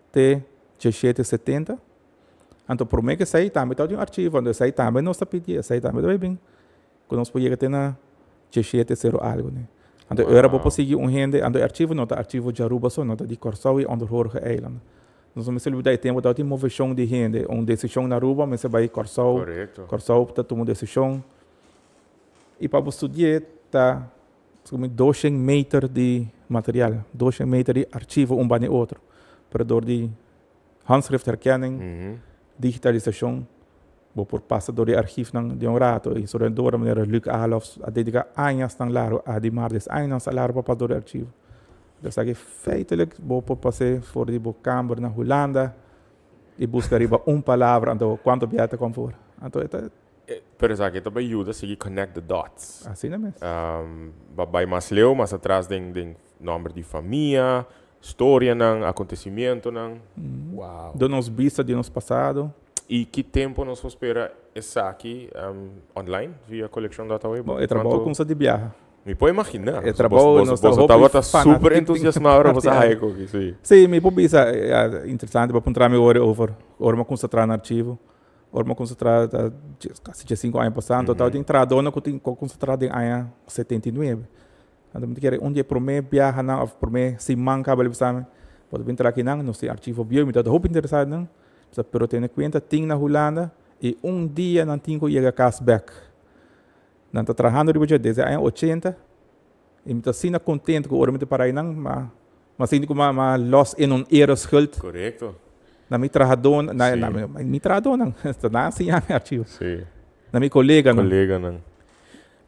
te diesshete setenta. Anto prome ku esei tambe ta un archivo, anto esei tambe nos ta pidi, esei tambe ta bay bin. Ku nos por yega te na diesshete sero algu ne. Anto e ora bo por sigui un hende, anto e archivo no ta archivo di Aruba so, no ta di Kòrsou i onderhorige eilanden. Nos no mester lubida e tempu tabatin moveshon di hende, un desishon na Aruba mester bai Kòrsou, Kòrsou ta tuma un desishon. I pa bo studi'é ta komo doshen meter di material, doshen meter di archivo un banda e otro. Pero dor di handschriftherkenning, digitalisashon, Bo por pasa dor di archivnan den un rato. E historiador manera Luc Alofs a dedica añasnan largo, a di mar des añanan sa largo pa pasa dor di archivo. Esaki feitelijk bo por pas'é for di bo kamber na Hulanda i buska riba un palabra anto kuantu biaha ta kom for. Anto e ta. Pero esaki ta bai yuda sigui connect the dots. Asina mes. Ba bai mas leu, mas atras den den nomber di famia, storianan, acontecimientonan. Wow. Duna nos bista di nos pasado. I ki tempo nos por spera esaki online via coleccion dot awe? Bon, e trabou a kumsa di biaha. Mi por imaginá. E trabou nos ta hopi Boso tabata super entusiasmá ora boso a haya koki, sí. Sí, mi por bisa, ya, interesante bo puntra mi ora over ora mi a kumsa traha na archivo. Ora mi a kumsa traha ta kasi diesinko aña pasá, anto tabatin trahadónan ku tin ku a kumsa traha den aña 79. Anto mi ta kere un di e promé biahanan òf promé siman kaba li bisa mi, bo ta bin traha akinan, nos tin archivo bieu, mi tabata hopi interesá den nan, pero tene kuenta tin na Hulanda i un dia nan tin ku yega kas bèk. Nan ta trahando riba dje desde aña 80 y mi ta asina contento cu ora mi ta para eynan ma ma sinti cu ma ma los in un ereschuld. Correcto. Na mi trahadónan, na na mi mi trahadónan, ta nan a siña mi archivo. Sí. Na mi coleganan. Coleganan.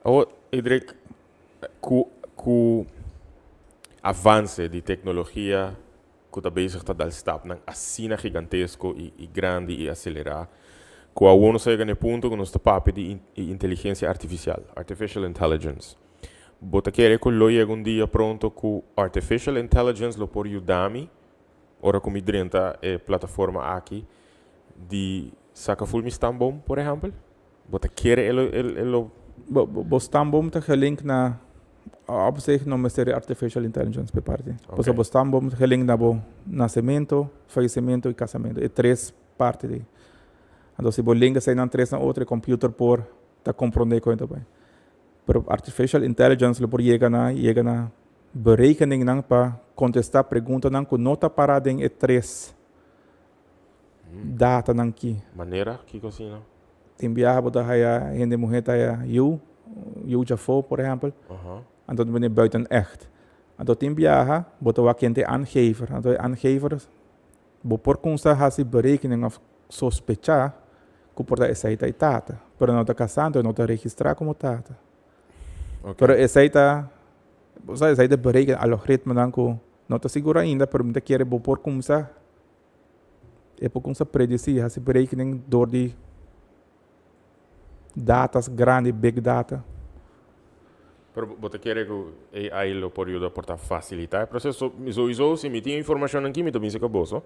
Awor, Edric, cu cu avance di tecnologia ku ta bezig ta dal stapnan asina gigantesko i grandi i aselerá, ku awor nos a yega na e punto ku nos ta papia di e inteligensia artifisial, artificial intelligence. Bo ta kere ku lo yega un dia pronto ku artificial intelligence lo por yuda mi ora ku mi drenta e plataforma aki di saka ful mi stamboom, por ehèmpel? Bo ta kere e lo e lo. Bo bo stamboom ta gelink na op zich no mester di artificial intelligence p'e parti. Okay. Pasobra bo stamboom ta gelink na bo nacemento, fallecimento y casamento. E tres parti di. Anto si bo link eseinan tres na otro e computer por ta comprende con e ta bai. Pero artificial intelligence lo por yega na yega na berekeningnan pa contesta preguntanan cu no ta para den e tres datanan ki. Manera? Kiko asina? Tin biaha bo ta haya hende muhé ta haya yu, yu djafó por ehèmpel, anto ta bini buiten echt. Anto tin biaha bo ta wak ken ta e aangever, anto e aangever bo por kumsa hasi berekening òf sospechá ku por ta esei ta e tata, pero no ta kasá anto e no ta registrá komo tata. Pero esei ta, bo sa esei ta bereken algoritmonan ku no ta sigur ainda pero mi ta kere bo por kumsa E por kumsa predesí, hasi berekening dor di datas grandi, big data. Pero bo ta kere ku AI lo por yuda por ta fasilitá e proseso? Mi souiso si mi tin e informashonnan aki mi ta bisa ku boso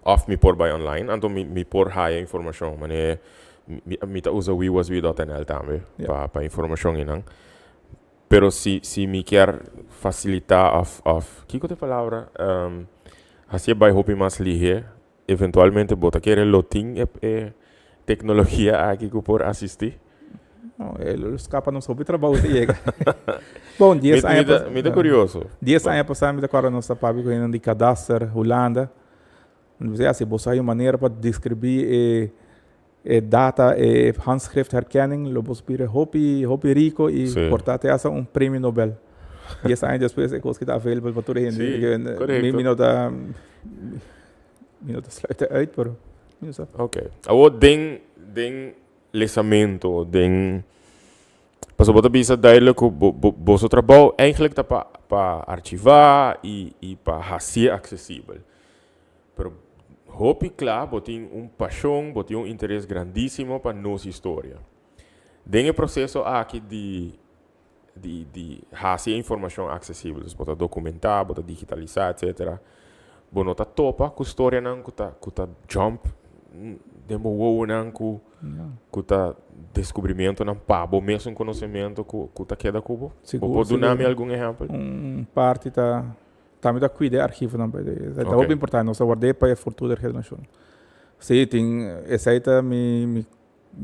òf mi por bai online anto mi mi por haya informashon manera mi mi ta usa wewaswe.nl tambe pa pa informashon einan. Pero si si mi kier facilita of of kiko ta e palabra haci e bay hopi mas lihe eventualmente bo ta kere lo tin e e tecnologia aki cu por asisti? No, e lo scapa nos hopi trabou te yega. Bon, dies aña pas Mi ta curioso. Dies aña pasa mi ta acorda nos ta papia cu hendenan di Kadaster Hulanda. Mi bisa ya si bo sa un manera pa describi e E data, e handschriftherkenning lo bo bira hopi, hopi rico y sí. por ta te hasta un premio Nobel. Dies años despues e cos kita available pa tur hende. Sí, correcto. Mi, mi no ta, mi no ta sluiten uit, pero mi no sa. Ok. Awor den, den lesamento, den, pasobra bo ta bisa duidelijk cu bo, bo, boso trabou eigenlijk ta pa, pa archiva y, y pa hacié accesibel. Pero hopi kla bo tin un pashon, bo tin un interes grandísimo pa nos historia. Den e proseso aki di di di hasi e informashon aksesibel, dus bo ta dokumentá, bo ta digitalisá, etsetera, bo no ta topa ku storianan ku ta ku ta jump den bo wowonan ku ku ta deskubrimientonan pa bo mesun konosementu ku ku ta keda ku bo? Bo por duna mi algun ehèmpel? Un parti ta Tambe ta cuida e archivonan pa e. Ta hopi importante, nos ta ward'é pa e futuro generacion. Sí, tin, esei ta mi mi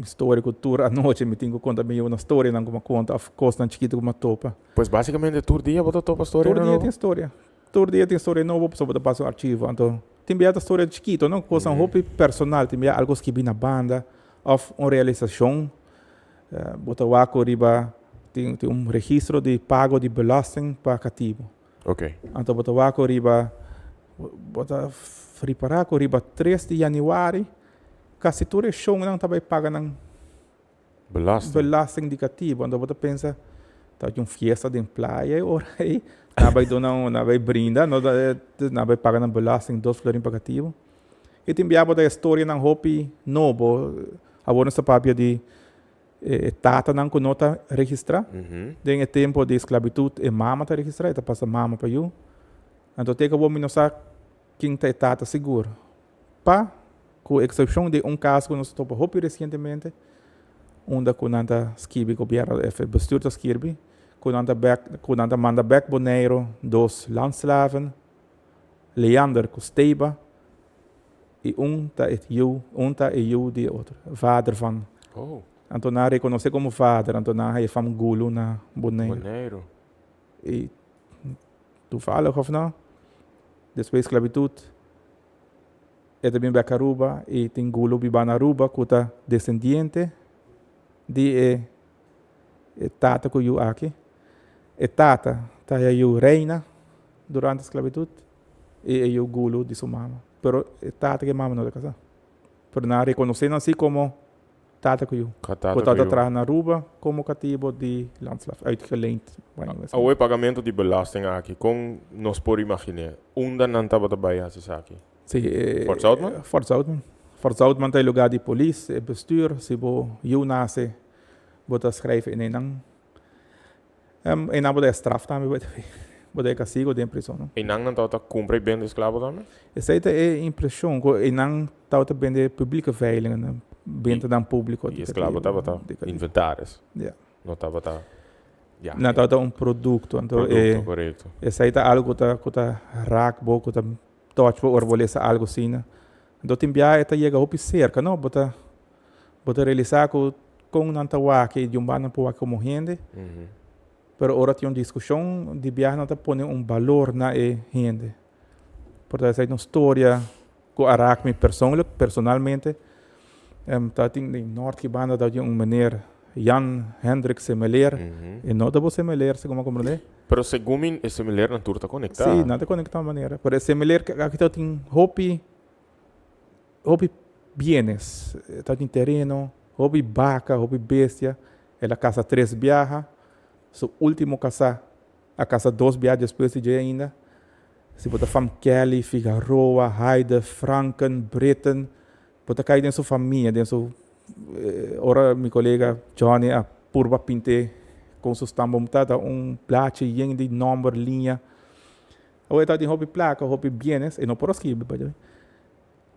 storia cu tur anochi mi tin cu conta mi una storianan cu mi a conta of cosnan chikito cu mi a topa. Pues basicamente tur dia bo ta topa storia nobo? Tur dia tin storia. Tur dia tin storia nobo pasobra bo ta pasa un archivo. Anto tin bia ta storia chikito, no? Cosnan hopi personal, tin bia algo skibi na banda of un realisacion. Bo ta wak cu riba tin un registro di pago di belasting pa catibo. Ok. Anto bo ta wak ku riba, bo ta ripará ku riba tres di yanüari kasi tur e shownan ta bai paga nan Belasting. belasting di katibu. Anto bo ta pensa, tabatin un fiesta den playa e ora ei? Nan bai duna un, nan bai brinda, no ta, nan bai paga nan belasting dos florin pa katibu. I tin bia bo ta e storianan hopi nobo. Awor nos ta papia di e tatanan ku no ta registrá. Den e tempo di sklabitut e mama ta registrá, e ta pasa mama pa yu. Anto te ku awor mi no sa ken ta e tata sigur. Pa ku eksepshon di un kaso ku nos a topa hopi resientemente, unda ku nan ta skibi gobièrnu òf e bestuur ta skirbi ku nan ta bèk ku nan ta manda bèk Boneiru dos landslaven, Leander ku Steba, i un ta e yu un ta e yu di e otro, vader van. Oh. Anto nan a rekonosé komo vader, anto nan a haña fam gulu na Boneiru. Boneiru. I toevallig of no, despues sklabitut E ta bin bek Aruba y tin gulo biba na Aruba cu ta descendiente di e e tata cu yu aki. E tata ta haya yu reina durante sclavitud y e yu gulo di su mama. Pero e tata cu e mama no ta casa. Pero nan a reconoce nan si como Tata ku yu. Ka tata Ku ku tata yu. traha na Aruba komo katibo di landslaaf, uitgeleend. Awo e pagamento di belasting aki, kon nos por imaginé? Unda nan tabata bai hasi esaki? Si, e. Fort Zoutman? Fort Zoutman. Fort Zoutman ta e lugá di polis, e bestuur. Si bo yu nase, bo ta schrijf in einan. Einan bo ta e straf tambe, by the way. Bo ta e kastigo den prison, no? Einan nan tabata kumpra i bende esklabo tambe? Esei ta e impreshon ku einan tabata bende publike veilingen, bentanan públiko. I esklabo tabata inventaris. Ja. No tabata, ja. Nan tabata un produkto. Anto Produkto, korekto. Esei ta algu ku ta ku ta raak bo, ku ta touch bo ora bo lesa algu asina. Anto tin biaha e ta yega hopi serka, no? Bo ta Bo ta realisá ku kon nan ta wak e idioma nan por wak komo hende, pero ora tin un diskushon di biaha nan ta pone un balor na e hende. Por ta esei ta un storia ku a rak mi persoonlijk, personalmente. Ta tin den Nort ki banda ta tin un meneer Jan Hendrik Semeleer, e no ta bo Semeleer segun mi a komprendé. Pero segun mi e Semeleernan tur ta konektá. Sí, nan ta konektá un manera. Pero e Semeleer aki ta tin hopi. Hopi bienes, e tabatin tereno, hopi baka, hopi bestia. El a kasa tres biaha. Su ultimo kasá a kasa dos biaha despues di dje ainda. Si bo ta fam Kelly, Figaroa, Heide, Franken, Britten, bo ta kai den su famia, den su Ora mi kolega Johnny a purba pint'é kon su stamboom ta, ta un plachi yen di nòmber, liña. Awor e tabatin hopi plaka, hopi bienes, e no por a skibi by the way.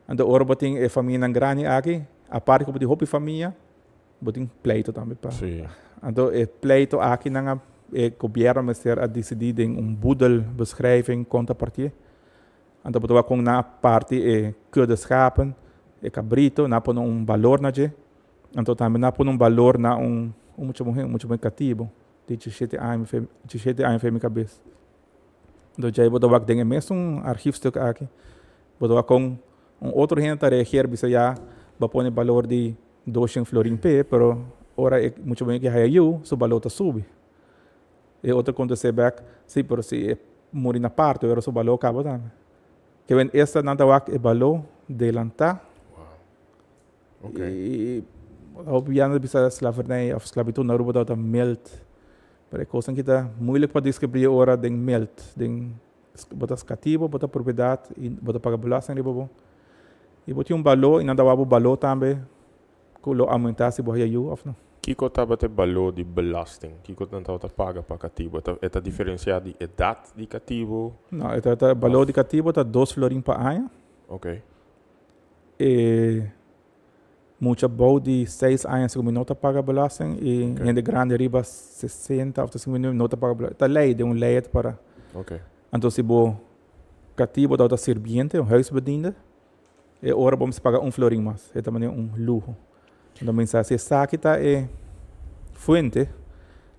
Anto ora bo tin e famianan grandi aki, aparte ku bo tin hopi famia, bo tin pleito tambe pa. Sí. Anto e pleito aki nan a e gobierno mester a disidí den un boedelbeschrijving kon ta partié. Anto bo ta wak kon nan a parti e kudde schapen, e kabrito, nan a pone un balor na dje. Anto tambe nan a pone un balor na un un mucha muhé, un mucha muhé katibu di dishishete aña, dishishete aña fe mi kabes. Anto djei bo ta wak den e mesun archiefstuk aki, bo ta wak kon un otro hende ta reageer bisa ya bo a pone balor di doshen florin p'e, pero ora e mucha muhé ke haya yu, su balor ta subi. E otro kontest'é bèk, si, pero si e muri na parto ora su balor kaba tambe. Ke wen esta nan ta wak e balor delantá. Wow. Ok. I hopi bia nan ta bisa slavernij òf sklabitut na Aruba tabata mild. Pero e kosnan ki ta moeilijk pa deskribí ora den mild, den bo ta skatibo, bo ta propiedat i bo ta paga belasting riba bo. I bo tin un baló i nan ta wak bo baló tambe ku lo aumentá si bo haya yu òf no. Kiko tabata e baló di belasting? Kiko nan tabata paga pa katibu? E ta e ta diferensiá di edat di katibu? No, e ta baló di katibu ta dos florin pa aña. Oké. E Mucha bou di seis aña segun mi no ta paga belasting y hende grandi riba 60 of 59 no ta paga belasting. Ta ley, den un ley e ta para. Anto si bo catibo tabata sirbiente, un huisbediende, e ora bo mester paga un florin mas. E ta manera un luho. Anto mi sa si esaki ta e fuente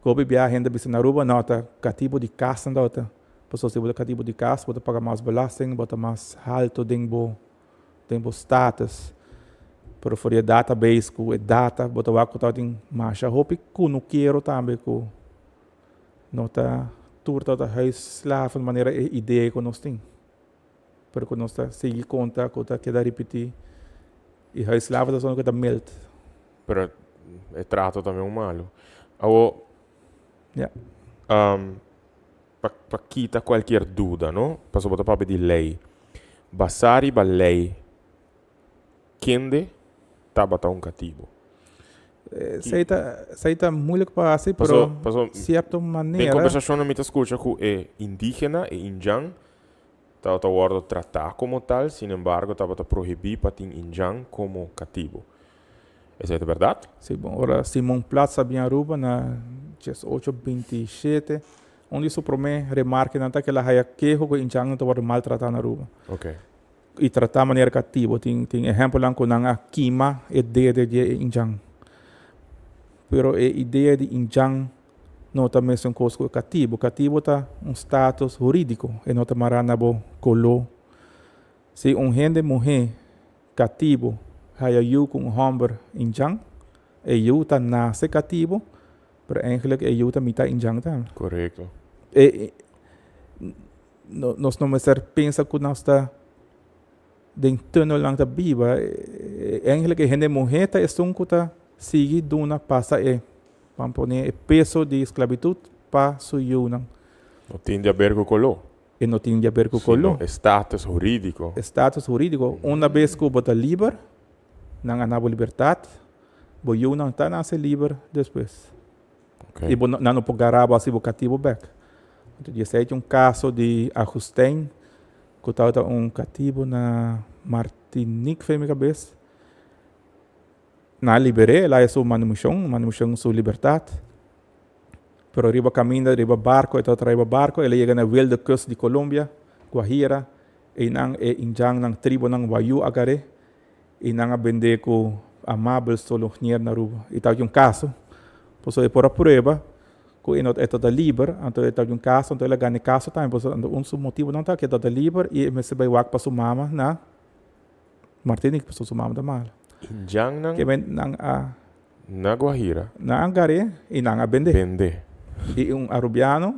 cu hopi biaha hende ta bisa na Aruba, no, ta catibo di cas nan tabata. Pasobra si bo ta catibo di cas bo ta paga mas belasting, bo ta mas halto den bo Den bo status, pero for di e database ku e data bo ta wak ku tabatin masha hopi kunukero tambe ku no ta tur tabata huisslaven manera e idea ku nos tin, pero ku nos ta sigui konta ku ta keda ripití i huisslaven ta esun ku ta mild. Pero e trato tambe un malu. Awo, Ya. Pa pa kita cualkier duda, no? Pasobra bo ta papia di ley. Basá riba ley, kende tabata un katibu? Esei ta, esei ta moeilijk pa hasi, pero Paso, paso, cierto den manera. conversacionnan mi ta scucha cu e indigena, e indjan, tabata wordo tratá como tal, sin embargo tabata prohibí pa tin indjan como katibu. Esei ta bèrdat? Sí, bon, ora Simon Platz a bin Aruba na 1827, un di su promé remarkenan ta ku el a haya keho ku indjannan ta wòrdu maltratá na Aruba. Oké. I tratá manera katibu. Tin tin ehèmpelnan ku nan a kima e dede di e indjan. Pero e idea di indjan no ta mesun kos ku e katibu. Katibu ta un status hurídiko, e no ta mará na bo koló. Si un hende muhé Katibu haya yu ku un hòmber indjan, e yu ta nase katibu, pero eigenlijk e yu ta mitá indjan tambe. Korekto. E, no, nos no mester pensa ku nos ta den tunnelnan ta biba. Eigenlijk e hende muhé ta esun ku ta sigui duna pasa e, ban pone e peso di sklabitut pa su yunan. No tin di aber ku koló. E no tin di aber ku koló. Sino e status hurídiko. E status hurídiko. Una bes ku bo ta liber, nan a na bo libertat, bo yunan ta nase liber despues. Okay. I bo no, nan no por gara bo hasi bo katibu bèk. Anto di esei tin un kaso di Agustijn, ku tabata un katibu na Martinique, fe mi kabes. Nan a liber'é, el a haña su manumision, manumision su libertat. Pero riba caminda, riba barco, e tabata riba barco, el a yega na Wilde Kust di Colombia, Guajira, einan e indjannan, tribonan Wayuu a gar'é i nan a bend'é ku Amabel Solognier na Aruba. I tabatin un kaso, pasobra e por a prueba ku e no e tabata liber, anto e tabatin un kaso, anto el a gana e kaso tambe, pasobra anto un su motibonan ta ku e tabata liber i e mester bai wak pa su mama na Martinique, pasobra su mama ta malo. Indjannan. Ke men nan a. Na Guajira. Nan a gar'é i nan a bend'é. Bend'é. I un arubiano,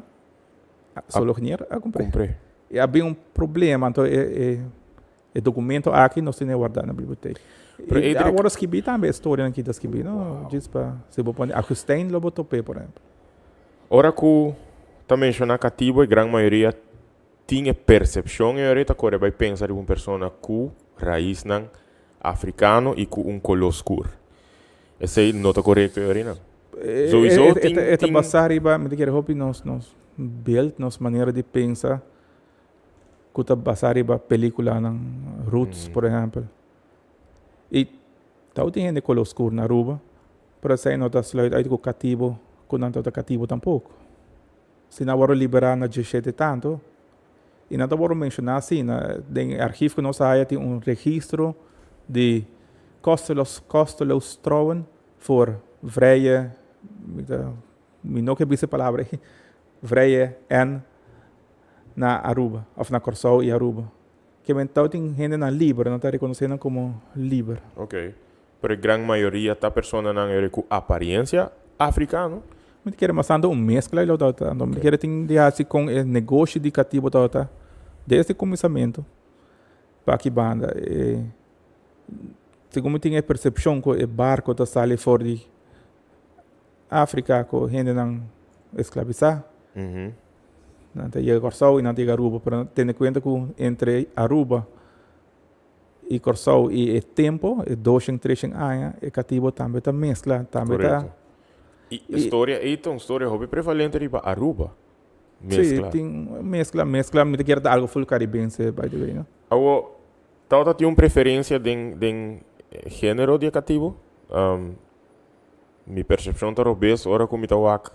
solognier, a kumpr'é. Kumpr'é. I a bin un problema, anto e e e documento aki nos tene wardá na bibliotek. Pero I Edric. a wòrdu skibí tambe e storianan ki ta skibí, no? Djis pa, si bo pone Agustijn lo bo top'é, por ehempel. Ora ku ta menshoná katibu e gran mayoria tin e persepshon e ora ta kore bai pensa riba un persona ku raisnan afrikano i ku un koló skur. Esei no ta korekto e ora nan. Souiso tin E ta tin. basá riba, mi ta kere hopi nos nos beeld, nos manera di pensa ku ta basá riba pelikulanan Roots por ehèmpel. I tau tin hende koló skur na Aruba, pero esei no ta sluit uit ku katibu ku nan tabata katibu tampoko. Si nan wòrdu liberá na dieshete tantu, i nan ta wòrdu menshoná asina, den e archief ku nos a haya tin un registro di kostelos kosteloos trouwen voor vrije, mi ta mi no ke bisa e palabra ei, vrije en na Aruba òf na Kòrsou i Aruba. Ke men tau tin hendenan liber, nan ta rekonosé nan komo liber. Oké. Pero e gran mayoria ta personanan eri ku apariencia afrikano. Mi ta kere mas tantu un mezcla y lo tabata. Anto mi ta kere tin di haci con e negoshi di catibo tabata desde cuminsamentu pa aki banda. E segun mi tin e percepcion cu e barco ta sali for di Africa cu hendenan esclavisa. Nan ta yega Corsou y nan ta yega Aruba. Pero tene cuenta cu entre Aruba i Kòrsou i e tempu, e doshen, treshen aña, e katibo tambe ta meskla, tambe ta. Korekto. I e storia ei ta un storia hopi prevalente riba Aruba. Meskla. Sí, tin meskla, meskla, mi ta kere ta algu ful karibense by the way, no. Awo, tabata tin un preferensia den den genero di e katibo? Mi persepshon ta robes ora ku mi ta wak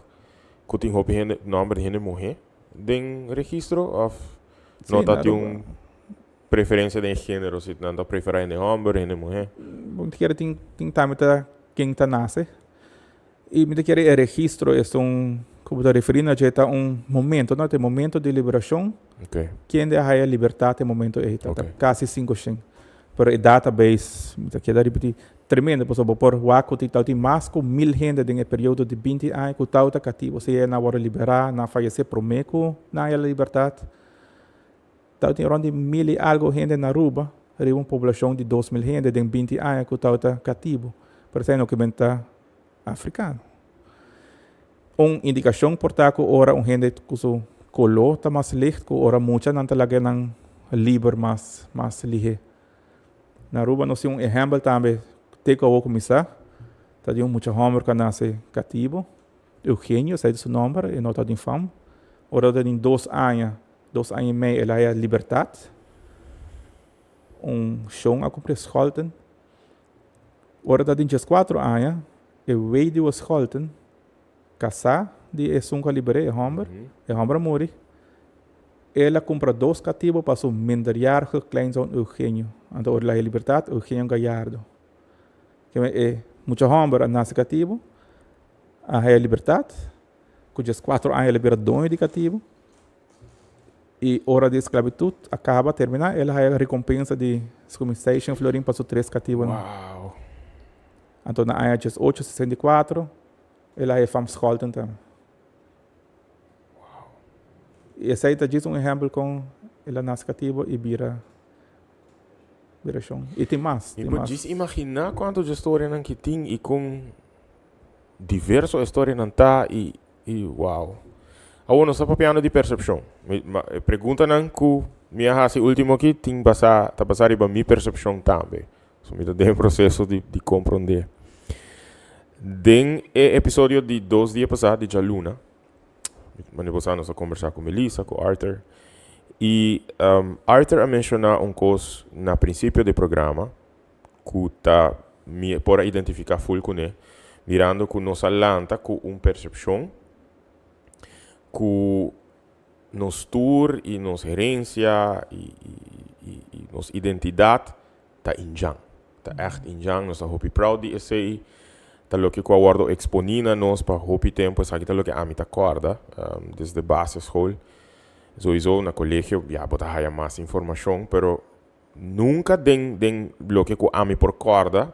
ku tin hopi hende, nòmber di hende muhé den registro òf no ta tin un. Preferencia den genero, si nan ta prefera hende homber, hende muhe. Bo ta kere tin tin tambe ta ken ta nace. Y mi ta kere e registro es un, como bo ta referi na dje, ta un momento, no? Ta e momento di liberacion. Ok. Kende a haya libertad e momento ey ta Ok. casi 500. Pero e database, mi ta keda ripiti, tremendo, pasobra bo por wak cu tin tabatin mas cu 1000 hende den e periodo di 20 aña cu tabata catibo. Sea nan a worde libera, nan a fayece prome cu nan haya libertad. Tabatin rond di mil i algo hende na Aruba, riba un poblashon di 2000 hende den 20 aña ku tabata katibu, pero esei no ke men ta afrikano. Un indikashon por ta ku ora un hende ku su Koló ta mas licht ku ora muchanan ta laga nan liber mas mas lihé. Na Aruba nos tin un ehèmpel tambe te ku awor kuminsá, ta di un mucha hòmber ku a nase katibu, Eugenio esei ta su nòmber, e no ta di fam. Ora e tabatin dos aña, dos aña i mei el a haya libertat. Un shon a kumpr'é Scholten. Ora e tabatin dieskuatro aña, e weduwe Scholten Kasá di esun ku a liber'é e hòmber, e hòmber a muri. El a kumpra dos katibu pa su minderjarige kleinzoon Eugenio. Anto ora el a haña libertat, Eugenio Gallardo. Keme e mucha hòmber a nase katibu, a haña libertat, ku dieskuatro aña el a bira doño di katibu. I ora di esklabitut a kaba, terminá, el a haña rekompensa di skumi seishen florin pa su tres katibunan. Wow! Anto na aña 1864, El a e fam Scholten tambe. I esei ta djis un ehèmpel kon el a nase katibu i bira bira shon. I tin mas, Mi tin por mas. djis imaginá kuantu dje storianan ki tin i kon diverso e storianan ta i i wow. Awor nos ta papiando di persepshon. Mi ma e preguntanan ku mi a hasi último aki tin basá ta basá riba mi persepshon tambe. So mi ta den e proseso di di komprondé. Den e episodio di dos dia pasá, di djaluna, manera bo sa nos a kombersá ku Melissa, ku Arthur, i Arthur a menshoná un kos na prinsipio di e programa ku ta mi por a identifiká ful kuné, mirando ku nos a lanta ku un persepshon ku nos tur i nos herensia i i nos identidat ta indjan. Ta ègt indjan, nos ta hopi proud di esei. Ta loke ku a wòrdu eksponí na nos pa hopi tempu, esaki ta loke ami ta kòrda desde basisschool. Souiso na kolegio ya bo ta haya mas informashon, pero nunka den den loke ku ami por kòrda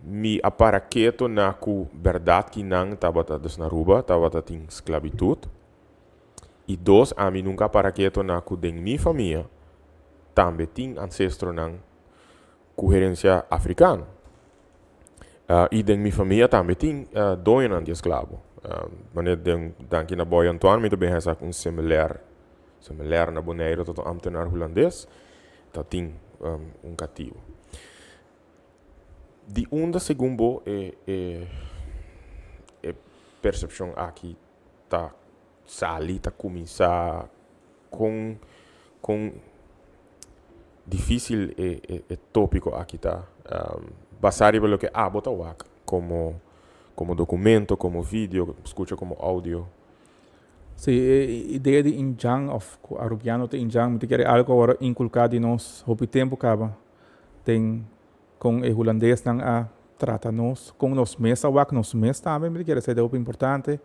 mi a para keto na ku bèrdat kinan tabata, dus na Aruba tabata tin sklabitut. I dos, ami nunka a para keto na ku den mi famia tambe tin ansestronan ku herensia afrikano. I den mi famia tambe tin doñonan di esklabo. Manera den danki na Boy Antoine mi ta bin hesa ku un semeler, semeler na Boneiru ta un amtenar hulandes, ta tin un katibu. Di unda segun bo e e persepshon aki ta sali, ta kuminsá kon kon difísil e e e tópiko aki ta basá riba loke abo ta wak komo komo dokumento, komo video, skucha komo audio. Sí, e idea di indjan òf ku arubiano ta indjan mi ta kere algu ku a wòrdu inkulká di nos hopi tempu kaba den Kon e hulandesnan a trata nos, kon nos mes a wak nos mes tambe, mi ta kere esei ta hopi importante,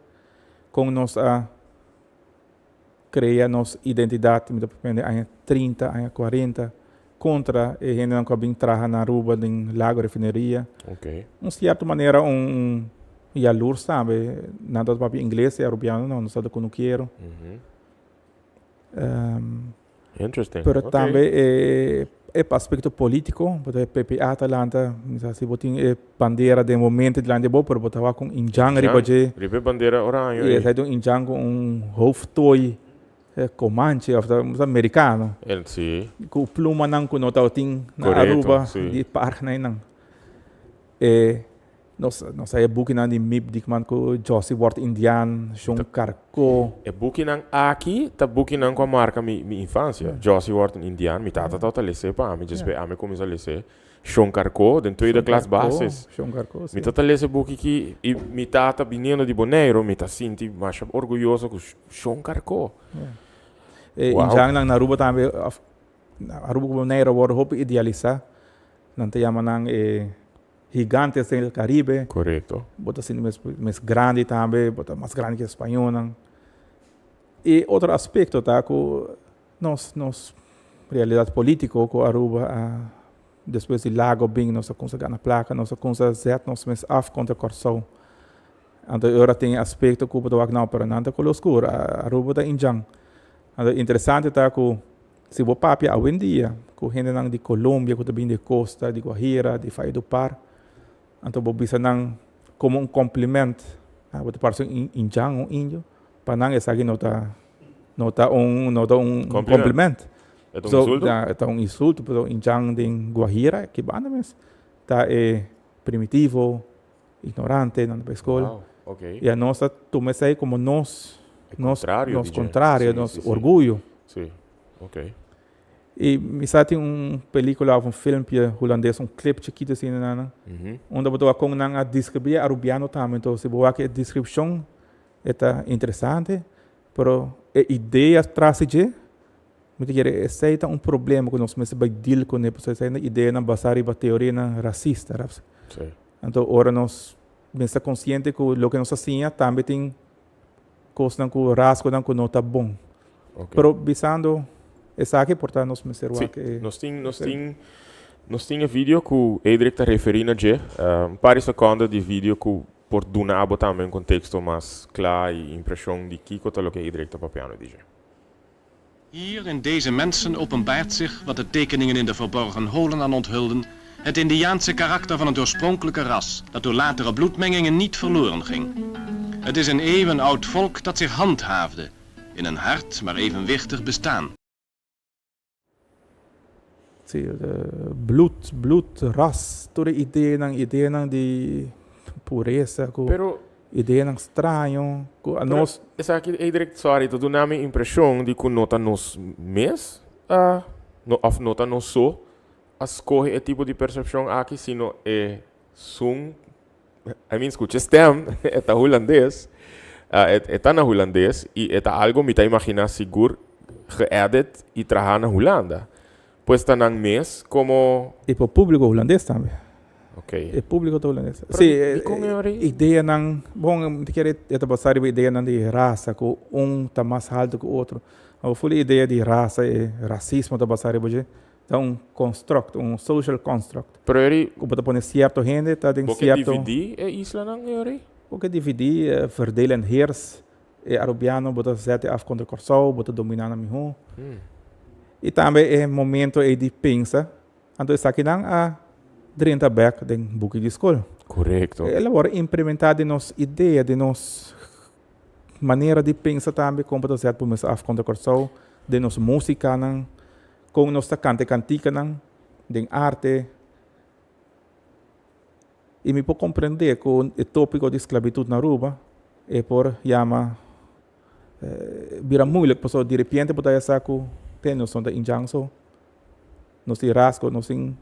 kon nos a krea nos identidat, mi ta papia di aña trinta, aña kuarenta, kontra e hendenan ku a bin traha na Aruba den Lago Refineria. Un sierto manera un yalurs tambe, nan tabata papia ingles, e arubiano no, nos tabata kunukero. Interesting. Pero tambe e e aspecto politico, bo ta PPA ta lanta, mi sa si bo tin e bandera den bo mente delante di bo, pero bo ta wak un indjan riba dje. Riba e bandera oraño ei. E ta un indjan ku un hoofdtooi Comanche of ta mericano. Si. Ku plumanan ku no tabatin na Aruba di parknan einan. E Nos nos a e bukinan di Miep Diekman ku Josie Word Indian, Shon Karko. E bukinan aki ta bukinan ku a marka mi mi infansia. Josie Word Indian, mi tata tabata les'é pa mi, djespe ami kuminsá les'é. Shon Karko den tweede klas basis. Shon Karko, si. Mi tata lesa e buki ki i mi tata biniendo di Boneiru, mi ta sinti masha orguyoso ku Shon Karko. E indjannan na Aruba tambe, òf Aruba ku Boneiru a wòrdu hopi idealisá. Nan ta yama nan e Gigantes den el Caribe. Correcto. Bo ta sinti mes mes grandi tambe, bo ta mas grandi ke spañolnan. E otro aspecto ta ku nos nos realidad politico ku Aruba a despues di Lago bin nos a kumsa gana plaka, nos a kumsa zet nos mes af kontra Kòrsou. Anto e ora tin e aspecto ku bo ta wak nau pero nan ta kolo oscuro, Aruba ta indjan. Anto interesante ta ku Si bo papia awendia ku hendenan di Colombia ku ta bini di costa, di Guajira, di Valledupar, anto bo bisa nan komo un compliment, bo ta parse un indjan, un indio, pa nan esaki no ta. No ta un, no ta un Compliment. compliment. E ta un So, insulto? ja, e ta un insulto, pero indjan den Guajira, ki banda mes, ta e primitivo, ignorante, nan ta bai skol. Wow, ok. I a nos ta tuma esei komo nos, E nos, kontrario nos di dje. kontrario, Sí, nos sí, sí. orguyo. Sí, ok. I mi sa tin un pelicula of un filmpje hulandes, un clip chikito asina na nan, unda bo ta wak kon nan a describi e arubiano tambe. Entonces si bo wak e descripcion e ta interesante, pero e idea tras di dje, mi ta kere esei ta un problema ku nos mester bai deal kuné, pasobra esei ta ideanan basá riba teorianan racista. Anto ora nos mester ta konsiente ku loke nos a siña tambe tin kosnan ku rasgonan ku no ta bon. Okay. Pero bisando esaki por ta nos mester Sí, wak e nos tin, nos tin, nos tin e video ku Edric ta referí na dje. Un par di sekondo di video ku por duna abo tambe un konteksto mas kla i impreshon di kiko ta loke Edric ta papiando di dje. Hier in deze mensen openbaart zich wat de tekeningen in de verborgen holen al onthulden, het Indiaanse karakter van het oorspronkelijke ras, dat door latere bloedmengingen niet verloren ging. Het is een eeuwenoud volk dat zich handhaafde in een hard maar evenwichtig bestaan. Sí, bloed, bloed, ras, tur e ideanan, ideanan di puresa ku Pero ideanan straño ku a Pero nos. esaki Edric, sorry, ta duna mi impreshon di ku no ta nos mes a, no, òf no ta nos so a skohe e tipo di persepshon aki, sino e sun, I mean, skucha e stem, e ta hulandes, e ta na hulandes i e ta algo mi ta imaginá sigur geëdit i trahá na Hulanda. Pues ta nan mes komo. I pa públiko hulandes tambe. Ok. E públiko ta hulandes. Pero Sí, dikon e ora ei? Ideanan, bon, mi ta kere e ta basá riba ideanan di rasa ku un ta mas haltu ku otro. Awor ful e idea di rasa, e rasismo ta basá riba dje. Ta un construct, un social construct. Pero eri. Ku bo ta pone sierto hende ta den Bo ke sierto. dividí e islanan e ora ei? Bo ke dividí, verdeel en heers. E Arubiano bo ta zet e af kontra Kòrsou, bo ta dominá nan mihó. I tambe e momento ei di pensa, anto esakinan a drenta bèk den buki di skol. Korekto. El a wòrdu implementá den nos idea, den nos manera di pensa tambe kon bo ta zet bo mes af kontra Kòrsou, den nos músikanan. Kon nos ta kanta e kantikanan den arte. I mi por komprendé ku e tópiko di sklabitut na Aruba e por yama bira muilik pasobra di repente bo ta haya sa ku te nos no ta indjan so, nos tin rasgo, nos tin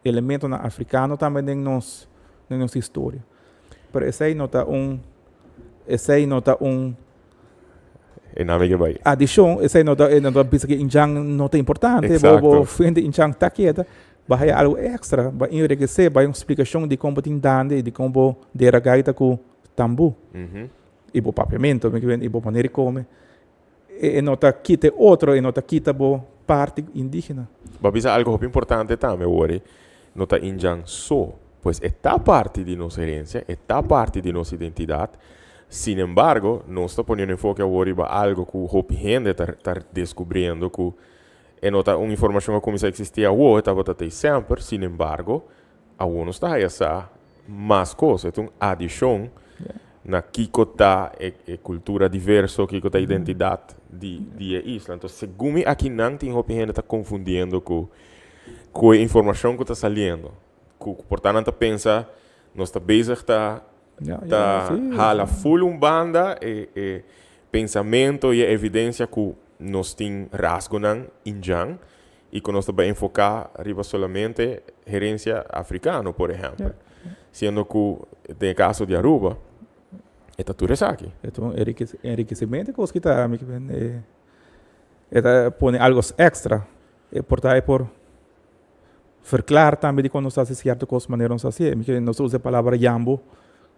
elementonan afrikano tambe den nos den nos historia. Pero esei no ta un esei no ta un E nami ke bai. Adishon, esei no ta no ta bisa ku indjan no ta importante, bo Exacto. bo fuente indjan ta keda, bo haya algu extra, bo a enrikesé, bo haya un splikashon di kon bo tin dande i di kon bo dera gaita ku tambú. I bo papiamentu, mi ke i bo manera di kome. E no ta kita e otro, e no ta kita bo parti indígena. Bo a bisa algu hopi importante tambe, Wori. No ta indjan so. Pues e ta parti di nos herencia, e ta parti di nos identidad. Sin embargo, nos ta poniendo enfoke awor riba algo cu hopi hende ta ta descubriendo cu e no ta un informacion cu a cuminsa existi awor, e tabata tey semper. Sin embargo, awor nos ta haya sa mas cos. E ta un adicion na kico ta e e cultura diverso, kico ta identidad di di e isla. Entonces, segun mi akinan tin hopi hende ta confundiendo cu cu e informacion cu ta saliendo. Ku por ta nan ta pensa nos ta bezig ta ta hala full un banda e e pensamento i e evidencia ku nos tin rasgonan indjan i ku nos ta bai enfoká riba solamente herencia afrikano por ehèmpel. Siendo ku den e kaso di Aruba e ta tur esaki. E ta un enrikesimentu kos ki ta mi e ta pone algo extra e por ta e por Verklaar tambe dikon nos ta hasi sierto kos manera nos ta hasié. Mi kere nos ta usa e palabra yambo,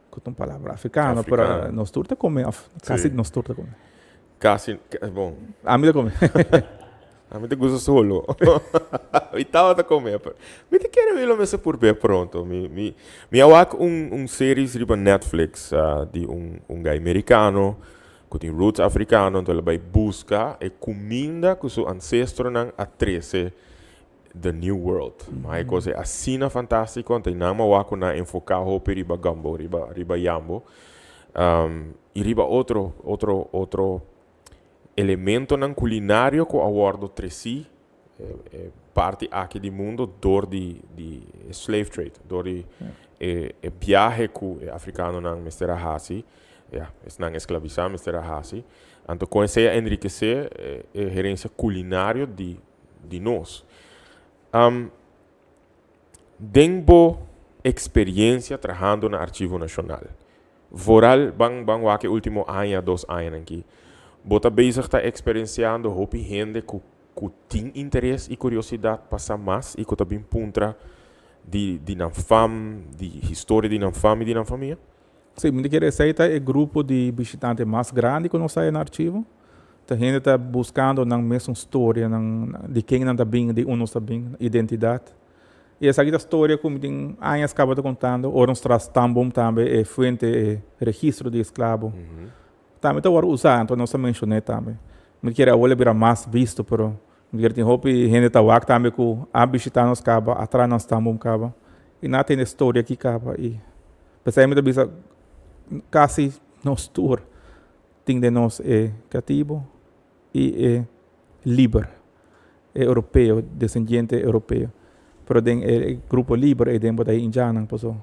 ku ta un palabra afrikano, pero Afrikano. nos tur ta kome òf kasi Sí. nos tur ta kome. Kasi, bon. Ami ta kome. Ami ta gusta solo. Mi tabata kome, pero mi ta kere mi lo mester purb'é pronto. Mi, mi, mi a wak un, un series riba Netflix di un, un guy merikano ku tin roots afrikano, anto el a bai buska e kuminda ku su ancestronan a trese The New World. Ma e kos e asina fantástiko, anto nan a wak ku nan a enfoká hopi riba gumbo, riba, riba yambo, i riba otro, otro, otro Elementonan kulinario ku a wòrdu tresí e parti aki di mundo dor di di e slave trade, dor di e e biahe ku e afrikanonan mester a hasi, ya, esnan esklabisá mester a hasi. Anto kon esei a enrikesé e herensia kulinario di di nos. Den bo eksperiencia trahando na Archivo Nacional, vooral ban ban wak e ultimo aña, dos añanan aki, bo ta bezig ta eksperensiando hopi hende ku ku tin interes i kuriosidat pa sa mas i ku ta bin puntra di di nan fam, di historia di nan fam i di nan famia? Sí, mi ta kere esei ta e grupo di bishitante mas grandi ku nos haya na archivo. Ta hende ta buskando nan mesun storia, nan di ken nan ta bin, di unda nos ta bin, identidat. I esaki ta storia ku mi tin añas kaba ta kontando, ora nos tras stamboom tambe e fuente, e registro di esklabo tambe ta wòrdu usá, anto nos ta menshon'é tambe. Mi ta kere awor a bira mas bisto, pero mi ta kere tin hopi hende ta wak tambe ku a bishitá nos kaba, a traha nan stamboom kaba i nan a tende e storia aki kaba i p'esei mi ta bisa kasi nos tur tin den nos e katibu i e liber, e europeo, desendiente europeo. Pero den e grupo liber ei den bo ta e indjannan paso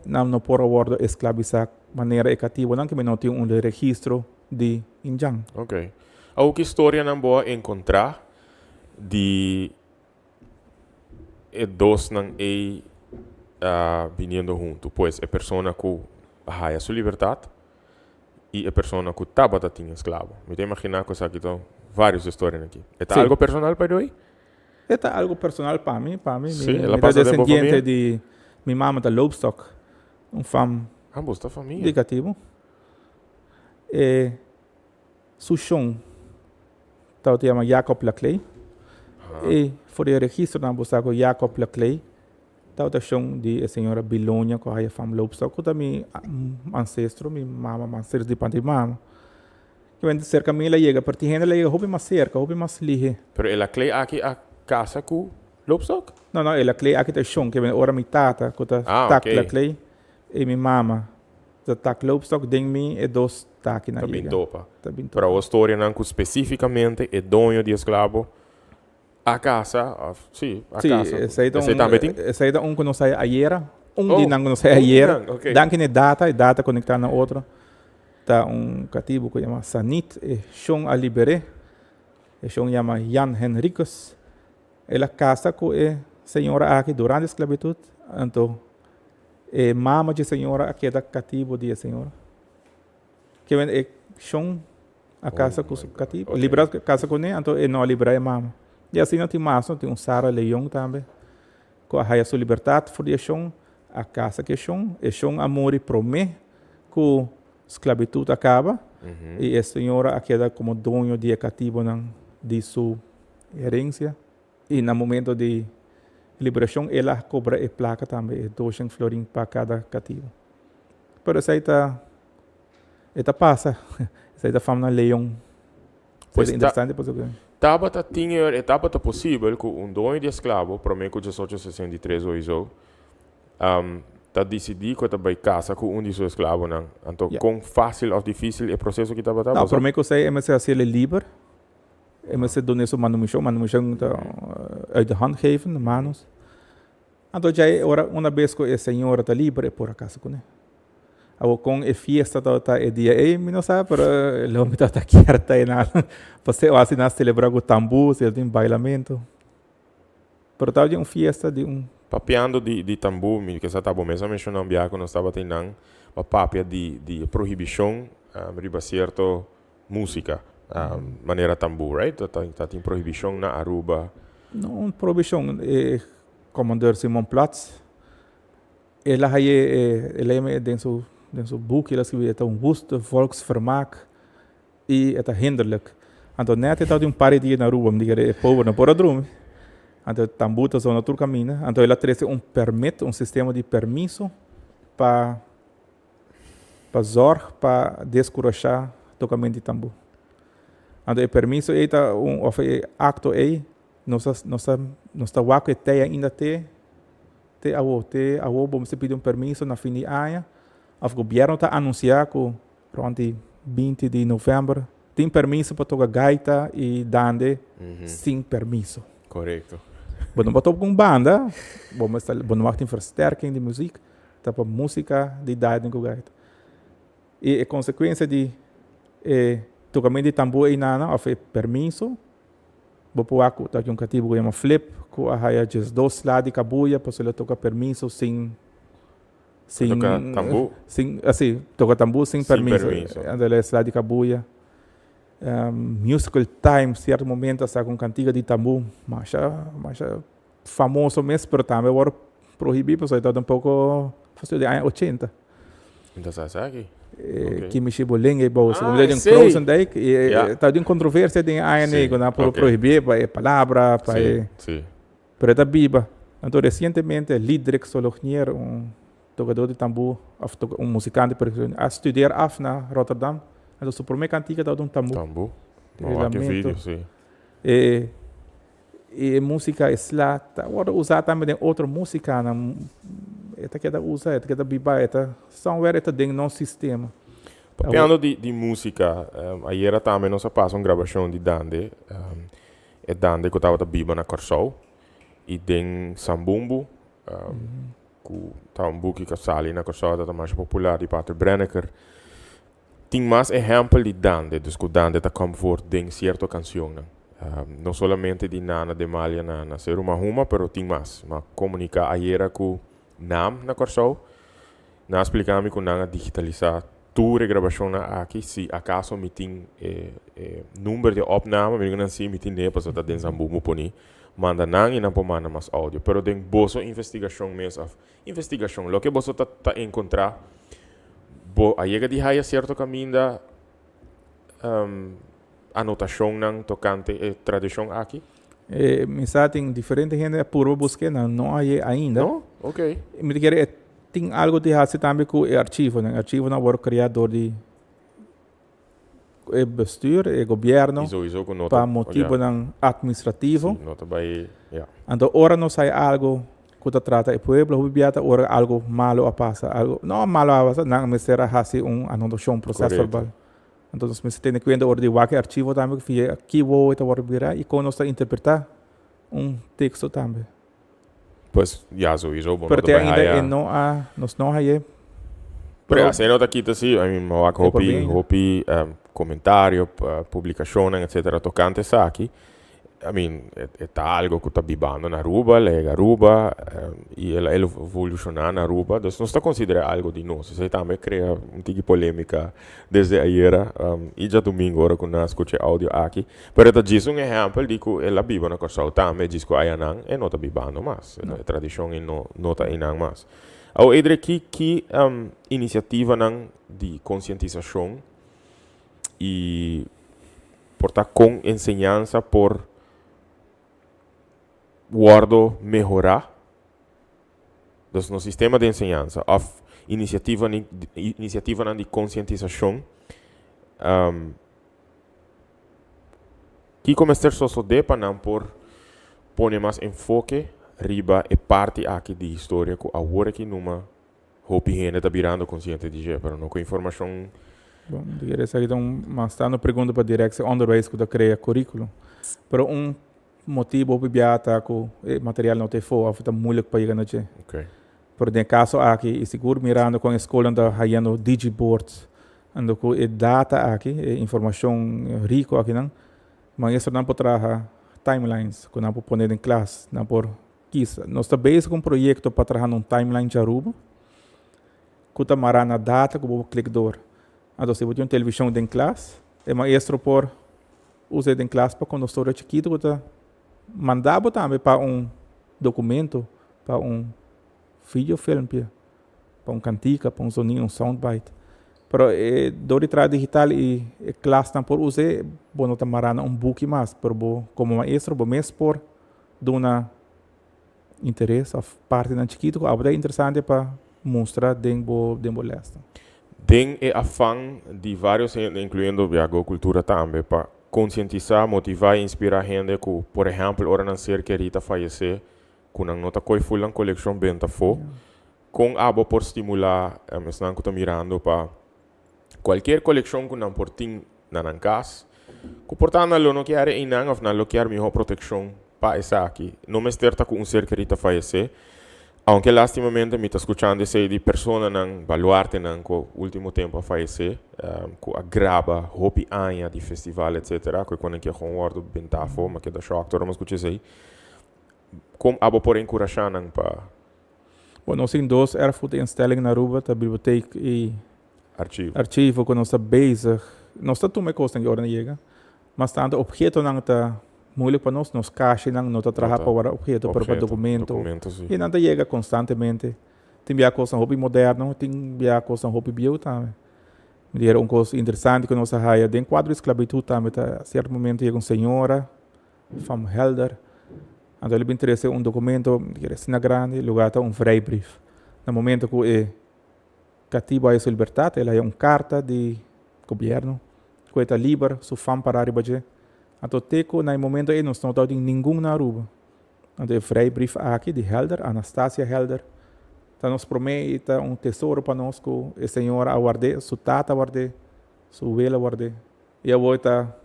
nan no por a wordo esklabisá manera e katibunan keme no tin un registro di indjan. Ok. Awor ki storianan bo a enkontrá di e dosnan ei biniendo huntu? Pues e persona ku a haya su libertat i e persona ku tabata tin esklabo. Mi ta imaginá ku esaki ta vários historianan aki. E ta algo personal pa Joey? E ta algo personal pa mi, pa mi. Sí, el a pasa den bo famia? Mi ta descendiente di, mi mama ta Loopstok, un fam. Ah, bos ta famia. Di katibu. E su shon tabata yama Jacob Laclay. E for di e registronan bo sa ku Jacob Laclay Tabata shon di e señora Bilonia ku a haya fam Loopstok ku ta mi ancestro, mi mama mas serka di parti di mama. Kimente serka mi el a yega, pero tin hende el a yega hopi mas serka, hopi mas lihe. Pero el a klei aki a kasa ku Loopstok? No, no, el a klei aki ta shon, kimente ora mi tata ku ta tak la klei i mi mama ta tak Loopstok den mi e dos takinan a yega. Ta bin topa. Ta bin topa. Pero awor storianan ku spesifikamente e doño di esklabo A casa, of sí, a Sí, casa. esei ta Esei un, tambe tin? esei ta un ku nos haya ayera. Un di Oh, nan ku nos haya un di ayera. nan, ok. Danki na e data, e data konektá na otro. Ta un katibu ku yama Sanit, e shon a liber'é. E shon yama Jan Henrikus. El a kasa ku e señora aki durante e sklabitut, anto e mama dje señora a keda katibu di e señora. Ke e shon a casa cu su catibo, libra casa cune, anto e no a libra e mama. Y asina tin mas, no? Tin un Sara Leon tambe, cu a haya su libertad for di e shon, a casa cu e shon, e shon a muri prome cu sclavitud a caba, y e señora a keda como doño di e catibonan di su herencia, y na momento di liberacion el a cobra e placa tambe, e doshen florin pa cada catibo. Pero esey ta. E ta pasa. Esei ta fam na Leon. Pues ta interesante pasobra. Tabata tin e tabata posibel ku un doño di esklabo promé ku diesocho sesenta i tres oiso ta disidí ku e ta bai kasa ku un di su esklabonan. Anto kon fásil òf difísil e proseso aki tabata? No, promé ku esei e mester hasiel e liber. E mester dun'é su manumishon. Manumishon ta uit de hand geven, manos. Anto djai ora una bes ku e señora ta liber e por a kasa kuné. Awor kon e fiesta tabata e dia ei mi no sa pero lo mi tabata kier ta einan paseo asi nan a celebra ku tambú si tin bailamento pero tabata un fiesta di un. Papiando di di tambú mi ke sa ta bo mes a menshoná un biaha ku nos tabata einan pa papia di di e prohibishon riba sierto músika manera tambú right ta tin prohibishon na Aruba. No un prohibishon e Commandeur Simon Plats El a haye e el a yama den su den su buki el a skribi e ta un woeste volksvermaak i e ta hinderlijk. Anto nèt e tabatin un par di dia na Aruba mi di kere e pober no por a drumi. Anto e tambú ta zona tur kaminda. Anto el a trese un permit, un sistema di permiso pa pa zòrg pa deskurashá tokamentu di tambú. Anto e permiso ei ta un òf e akto ei nos a nos a nos ta wak ku e tei ainda te Te awo, te awo bo mester pidi un permiso na fin di aña of gobierno ta anuncia cu rond di 20 di november Tin permiso pa toca gaita y dande sin permiso. Correcto. Bo no por toca cu un banda, bo mester, bo no mag tin versterking di muziek, ta pa musica di dande cu gaita. Y e consecuencia di e tocamento di tambor eynana of e permiso, bo por wak cu ta un catibo cu yama Flip cu a haya 12 sla di cabuya pasobra el a toca permiso sin Sin toca tambú. Sin, así, toca tambú sin, sin permiso. Permiso. Andele sla di cabuya. Musical Time, cierto momento, a saca un cantiga di tambú. Masha, masha famoso mes, pero tambe word prohibí, pasobra e tabata un poco fastidio den aña 80. Entonces, sa esaki? Kimishi Bolenga bou, Ah, según den esey. Krozendijk, y tabatin un controversia den aña ku nan por prohibí pa e palabra, pa e Pero e ta biba. Anto resientemente Lidrick Solognier, un tokadó di tambú òf un musikante profeshonal, a studeer af na Rotterdam. Anto su promé kantika tabata un tambú. Tambú. E M'a wak e lamento. video, sí. E e músika, e sla, ta wòrdu usá tambe den otro músikanan. E ta keda usa, e ta keda biba, e ta somewhere e ta den nos sistema. Papiando di di músika, ayera tambe nos a pasa un grabashon di Dande. E dande ku tabata biba na Kòrsou i den Sambumbu, ku ta un buki ku a sali na Kòrsou ta masha popular di Pater Brenneker. Tin mas ehèmpel di dande, dus ku dande ta kòm for den sierto kanshonnan. No solamente di Nana de Malia na Seru Mahuma, pero tin mas. Mi a komuniká ayera ku Nam na Kòrsou. Nan a splika mi ku nan a digitalisá tur e grabashonnan aki. Si akaso mi tin e e number di opname, mi nan si mi tin den pasobra ta den Zambumbu poni. Manda nan i nan por manda mas audio. Pero den boso investigashon mes òf investigashon, loke boso ta ta enkontrá, bo a yega di haya sierto kaminda anotashonnan tokante e tradishon aki? Mi sa tin diferente hende a purba busk'é, nan no a haye ainda. No? Oké. Mi ta kere e tin algo di hasi tambe ku e archivonan. E archivonan a wòrdu kreá dor di e bestuur, e gobièrnu, I souiso ku no ta pa motibonan atministrativo. Sí, no ta bai, ya. Anto ora nos haya algo ku ta trata e pueblo, hopi bia ta ora algo malo a pasa, algo, no malo a pasa, nan mester a hasi un anotashon, proces verbal. Anto nos mester tene kuenta ora di wak e archivo tambe ku fia ki wowo e ta wòrdu bira i kon nos ta interpretá un teksto tambe. Pues ya souiso bo no Pero ta te bai ainda haya. e no a, nos no hay'é. Pero ya, asina no ta kita si, I mean, mi a wak E por hopi, bini. hopi komentario, publikashonnan etcetera tokante esaki. I mean, e ta algo ku ta bibando na Aruba, el a yega Aruba, i el a evoluciona na Aruba, dus nos ta considera algo di nos. Esei tambe a crea un tiki polemica desde ayera i djadumingo ora ku nan a scucha e audio aki. Pero e ta djis un ehempel di ku el a biba na Kòrsou tambe, djis ku ayanan e no ta bibando mas. E tradishon ei no no ta einan mas. Awor Edre, ki ki inisiativanan di konsientisashon i por ta kon enseñansa por wòrdu mehorá? Dus nos sistema di enseñansa òf inisiativanan di konsientisashon, kiko mester sosodé pa nan por pone mas enfoke riba e parti aki di historia ku awor aki numa hopi hende ta birando konsiente di dje, pero no ku informashon. Bon, di kere esaki ta un mas tanto pregunta pa Directie Onderwijs ku ta krea curriculum. Pero un motibo hopi bia ta ku e material no ta efo of ta moeilijk pa yega na dje. Pero den e kaso aki, i sigur mirando kon e skolnan ta hayendo digiboards, ando ku e data aki, e informashon riko akinan, maestronan por traha timelines ku nan por pone den klas, nan por Kisa. Nos ta bezig ku un proyekto pa traha na un timeline djaruba ku ta mará na data ku bo por klik dor. Anto si bo tin un televishon den klas, e maestro por usa e den klas pa konta un storia chikitu ku ta manda bo tambe pa un dokumento, pa un videofilmpje, pa un kantika, pa un zonido, un soundbite. Pero e dor di traha digital i e klasnan por us'é, bo no ta mará na un buki mas, pero bo komo maestro bo mes por duna interes of partinan chikitu ku abo ta interesante pa mustra den bo den bo lesnan. Den e afan di varios hende, incluyendo ya Go Cultura tambe, pa concientisa, motiva y inspira hende cu, por ehempel, ora nan ser keri ta fayece, cu nan no ta coy full nan coleccion benta afo, con abo por stimula esnan cu ta mirando pa cualkier coleccion cu nan por tin na nan cas. Ku por ta nan lo no kier einan òf nan lo kier mihó protekshon pa esaki. No mester ta ku un ser kerí ta fayesé. Aunke lastimamente mi ta skuchando esei di personanan, baluartenan ku último tempu a fayesé, ku a graba hopi aña di festival etcetera, ku e konan ke gewoon wòrdu bentá afó, mi a keda shòkt ora mi a skucha esei. Kon abo por enkurashá nan pa. Bon, nos tin dos erfgoedinstelling na Aruba, ta biblioteek i Archivo. archivo ku nos ta bezig. Nos ta tuma e kosnan ki ora nan yega. Mas tantu ophetonan ta moeilijk pa nos, nos kashinan no ta traha pa wara opheto, pero pa dokumento. Dokumento, si. I nan ta yega konstantemente. Tin bia kosnan hopi moderno, tin bia kosnan hopi bieu tambe. Mi di era un kos interesante ku nos a haya den kuadro di sklabitut tambe ta sierto momento yega un señora Van Helder. Anto el a bin trese un dokumento, mi kere asina grandi, lugar ta un vrijbrief. Na momento ku e katibu haya su libertat, el haya un karta di gobièrnu ku e ta liber, su fam pará riba dje. Anto te ku na e momento ei nos no tabatin ningun na Aruba. Anto e vrijbrief aki di Helder, Anastasia Helder, ta nos promé i ta un tesoro pa nos ku e señora a ward'é, su tata a ward'é, su wela a ward'é. I awor e ta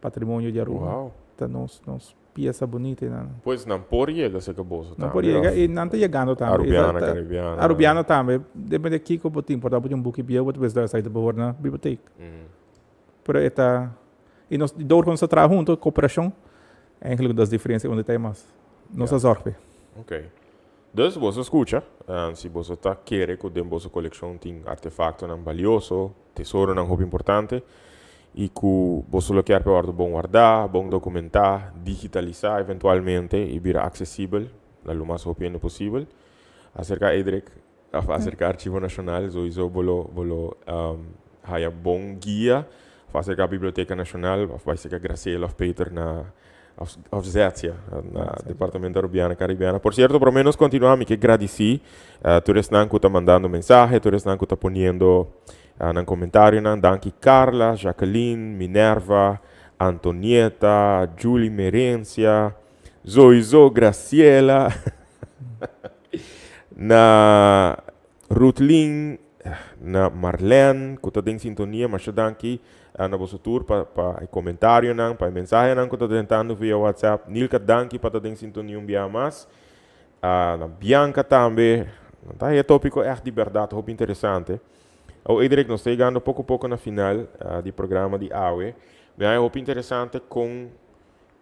patrimonio di Aruba. Wow. Ta nos nos pieza bunita ei nan. Pues nan por yega cerca boso Nan tambe por yega of i nan ta yegando tambe. Arubiana, Ta Caribiana. Arubiano tambe. Depende di kiko bo tin. Por ta bo tin un buki bieu bo ta bisa esaki ta por na biblioteek. Pero e ta i nos dor ku nos ta traha hunto koperashon eigenlijk dat is diferensia unda ta e mas. Nos ta zorg p'e. Ok. Dus boso skucha, si boso ta kere ku den boso kolekshon tin artefaktonan balioso, tesoronan hopi importante, i ku boso lo kier pa e wòrdu bon wardá, bon dokumentá, digitalisá eventualmente i bira aksesibel na lo mas hopi hende posibel, aserká Edric òf aserká Archivo Nashonal, souiso bo lo bo lo haya bon guia, òf aserká Biblioteka Nashonal òf bai serka Graciela òf Peter na Of Zetsia, na Departamento Arubiana Caribiana. Por cierto, prome nos continua, mi ke gradici tur esnan cu ta mandando mensahe, tur esnan cu ta poniendo nan comentarionan. Danki Carla, Jacqueline, Minerva, Antonieta, Julie Merencia, Zoizo Graciela, na Rutlin, na Marlene cu ta den sintonia, masha danki na boso tur pa pa e comentarionan, pa e mensahenan cu ta drentando via WhatsApp. Nilka danki pa ta den sintonia un bia mas. Na Bianca tambe. Nan ta haya topico echt di berdad hopi interesante. Awo Edric nos ta yegando poco poco na final di programa di awe. Mi haya hopi interesante con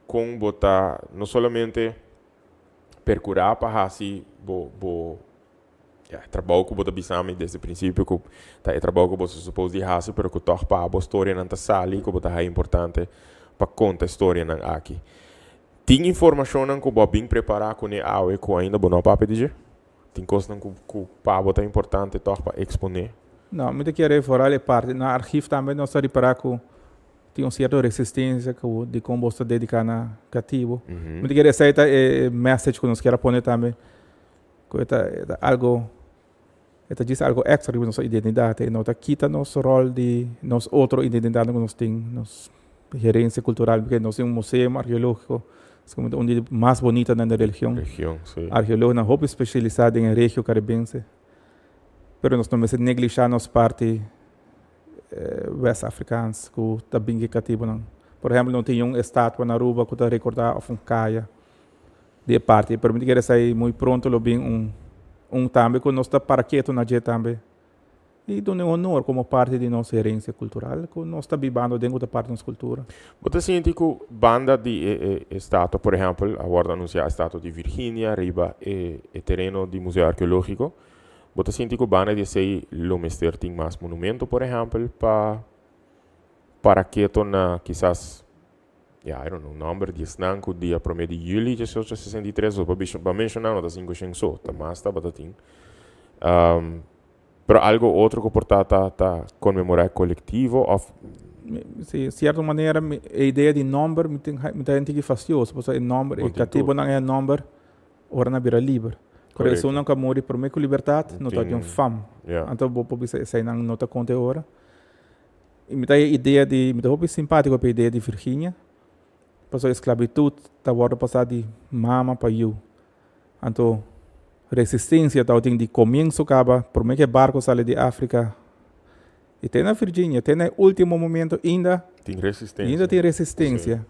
con bo ta no solamente percura pa haci bo bo Ya, e trabou ku bo ta bisa mi desde prinsipio ku ta e trabou ku bo ta supos di hasi pero ku tòg pa bo storianan ta sali ku bo ta haña importante pa konta e storianan aki. Tin informashonnan ku bo a bin prepará kuné awe ku ainda bo no a papia di dje? Tin kosnan ku ku pa bo ta importante tòg pa eksponé? No, mi ta kere foral e parti na archief tambe nos ta ripará ku tin un sierto resistencia ku dikon bo ta dediká na katibu. Mi ta kere esei ta e message ku nos kier a pone tambe. Ku e ta e ta algo e ta djis algo extra riba nos identidat. E no ta kita nos ròl di nos otro identidatnan ku nos tin, nos herensia kultural, porque nos tin un museo arkeológiko, es un di mas bonitonan den religion. Region, si. Arkeológonan hopi spesialisá den e regio karibense. Pero nos no mester neglishá nos parti West Afrikaans ku ta bin ku e katibunan. Por ehèmpel, no tin un estatua na Aruba ku ta rekordá òf un kaya. Di e parti. Pero mi ta kere esei muy pronto lo bin un un tambe ku nos ta para ketu na dje tambe i duna e honor komo parti di nos herensia kultural ku nos ta bibando den ku ta parti di nos kultura. Bo ta sinti ku banda di e e estatua, por ehèmpel, a wòrdu anunsiá e estatua di Virginia riba e e tereno di Museo Arkeológiko, bo ta sinti ku banda di esei lo mester tin mas monumento, por ehèmpel, pa para ketu na kisas Ya, I don't know, nomber di esnan ku dia promé di yüli 1863, so pa menshoná no ta 500 so, ta mas tabata tin. Pero algo otro ku por ta ta ta konmemorá e kolektivo òf. Si, sierto manera e idea di nomber mi tin mi ta henti ki fastioso, pasobra e nomber, e katibonan e nomber ora nan bira liber. Pero esunnan ku a muri promé ku libertat no ta tin un fam. Anto bo por bisa eseinan no ta konta e ora. I mi ta e idea di, mi ta hopi simpátiko pa e idea di Virginia, pasobra e sklabitut ta wòrdu pasá di mama pa yu. Anto resistensia tabatin di komienso kaba, promé ku e barko sali di Afrika i te na Virginia, te na e último momento ainda. Tin resistencia. Ainda tin resistencia.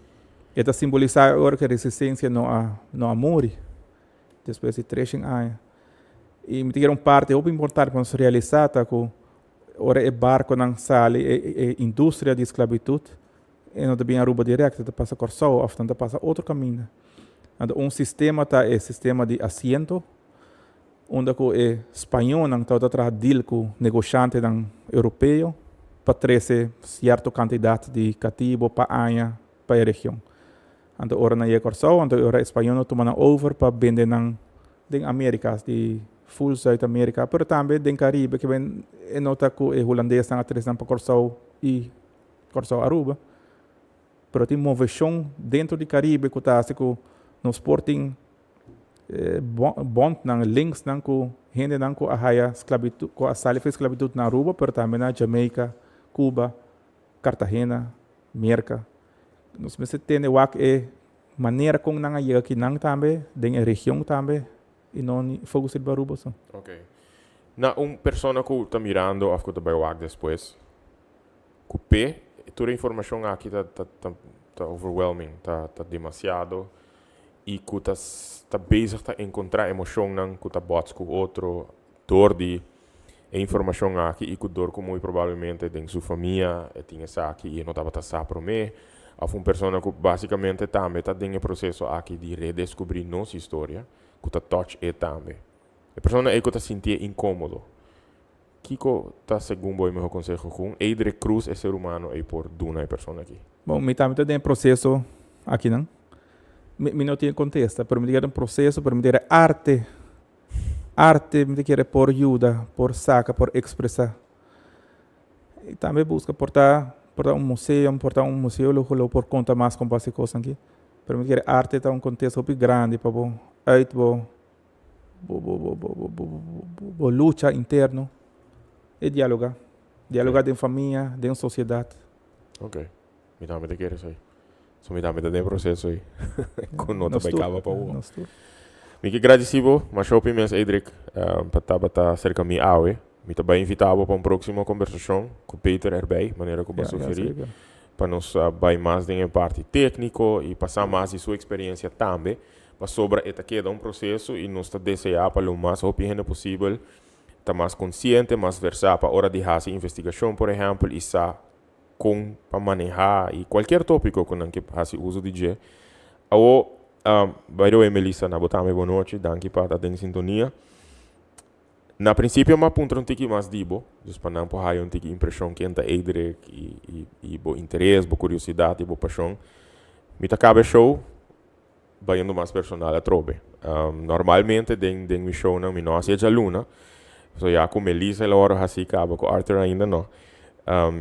E ta simbolisa ora cu e resistencia no a no a muri despues di treshen aña. Y mi ta kere un parti hopi importante pa nos realisa ta cu ora e barconan sali e e industria di sclavitud e no ta bin Aruba directo, e ta pasa Corsou of nan ta pasa otro caminda. Anto un sistema ta e sistema di asiento unda ku e spañónan tabata traha deal ku negoshantenan europeo pa trese sierto kantidat di katibo pa aña pa e region. Anto ora nan yega Kòrsou, anto e ora e spañónan tuma nan over pa bende nan den Amérika, di ful Zuid-Amérika, pero tambe den Karibe, ke ben e nota ku e hulandesnan a trese nan pa Kòrsou i Kòrsou Aruba. Pero tin moveshon dentro di Karibe ku ta hasi ku nos por tin bondnan, linksnan ku hendenan ku a haya sklabitut, ku a sali for di sklabitut na Aruba, pero tambe na Jamaica, Cuba, Cartagena, Merka. Nos mester tende wak e manera kon nan a yega akinan tambe, den e region tambe, i no ni focus riba Aruba so. Ok. Na un persona ku ta mirando òf ku ta bai wak despues, ku p'e tur e informashon aki ta ta ta overwhelming, ta ta demasiado i ku ta ta bezig ta enkontrá emoshonnan ku ta bòts ku otro dor di e informashon aki i ku dor ku muy probablemente den su famia e tin esaki i e no tabata sa promé òf un persona ku básikamente tambe ta den e proseso aki di redeskubrí nos historia ku ta tòch e tambe. E persona ei ku ta sintié inkómodo, kiko ta segun bo e mihó konseho ku un Edric Croes e ser humano ei por duna e persona aki? Bon, mi tambe ta den e proseso akinan. Mi mi no tin e kontesta, pero mi ta kere un proseso, pero mi ta kere arte, arte mi ta kere por yuda, por saka, por ekspresá. I tambe buska por ta por ta un museo, por ta un museólogo lo por konta mas kon pasa e kosnan aki. Pero mi ta kere arte ta un kontesto hopi grandi pa bo uit bo bo bo bo bo bo bo bo lucha interno e dialoga. Dialoga den famia, den sosiedat. Ok. Mi tambe ta kere esei. So mi tambe ta den e proceso ei. Ku no ta bai kaba pa awor. Mi ke gradisí bo masha hopi mes Edric pa tabata serka mi awe. Mi ta bai invitá bo pa un próksimo kombersashon ku Peter erbei, manera ku bo a sugerí, pa nos bai mas den e parti tékniko i pasá mas di su eksperensia tambe, pasobra e ta keda un proseso i nos ta deseá pa lo mas hopi hende posibel ta mas konsiente, mas versá pa ora di hasi investigashon, por ehèmpel, i sa kon pa manehá i kualkier tópiko ku nan ke hasi uso di dje. Awo, by the way Melissa, na bo tambe bon nochi, danki pa ta den sintonia. Na prinsipio mi a puntra un tiki mas di bo, dus pa nan por haya un tiki impreshon ken ta Edric i i i bo interes, bo kuriosidat i bo pashon. Mi ta kaba e show bayendo mas personal atrobe. Normalmente den den mi shownan mi no hasi e djaluna, so ya ku Melissa el a wòrdu hasi kaba ku Arthur ainda no.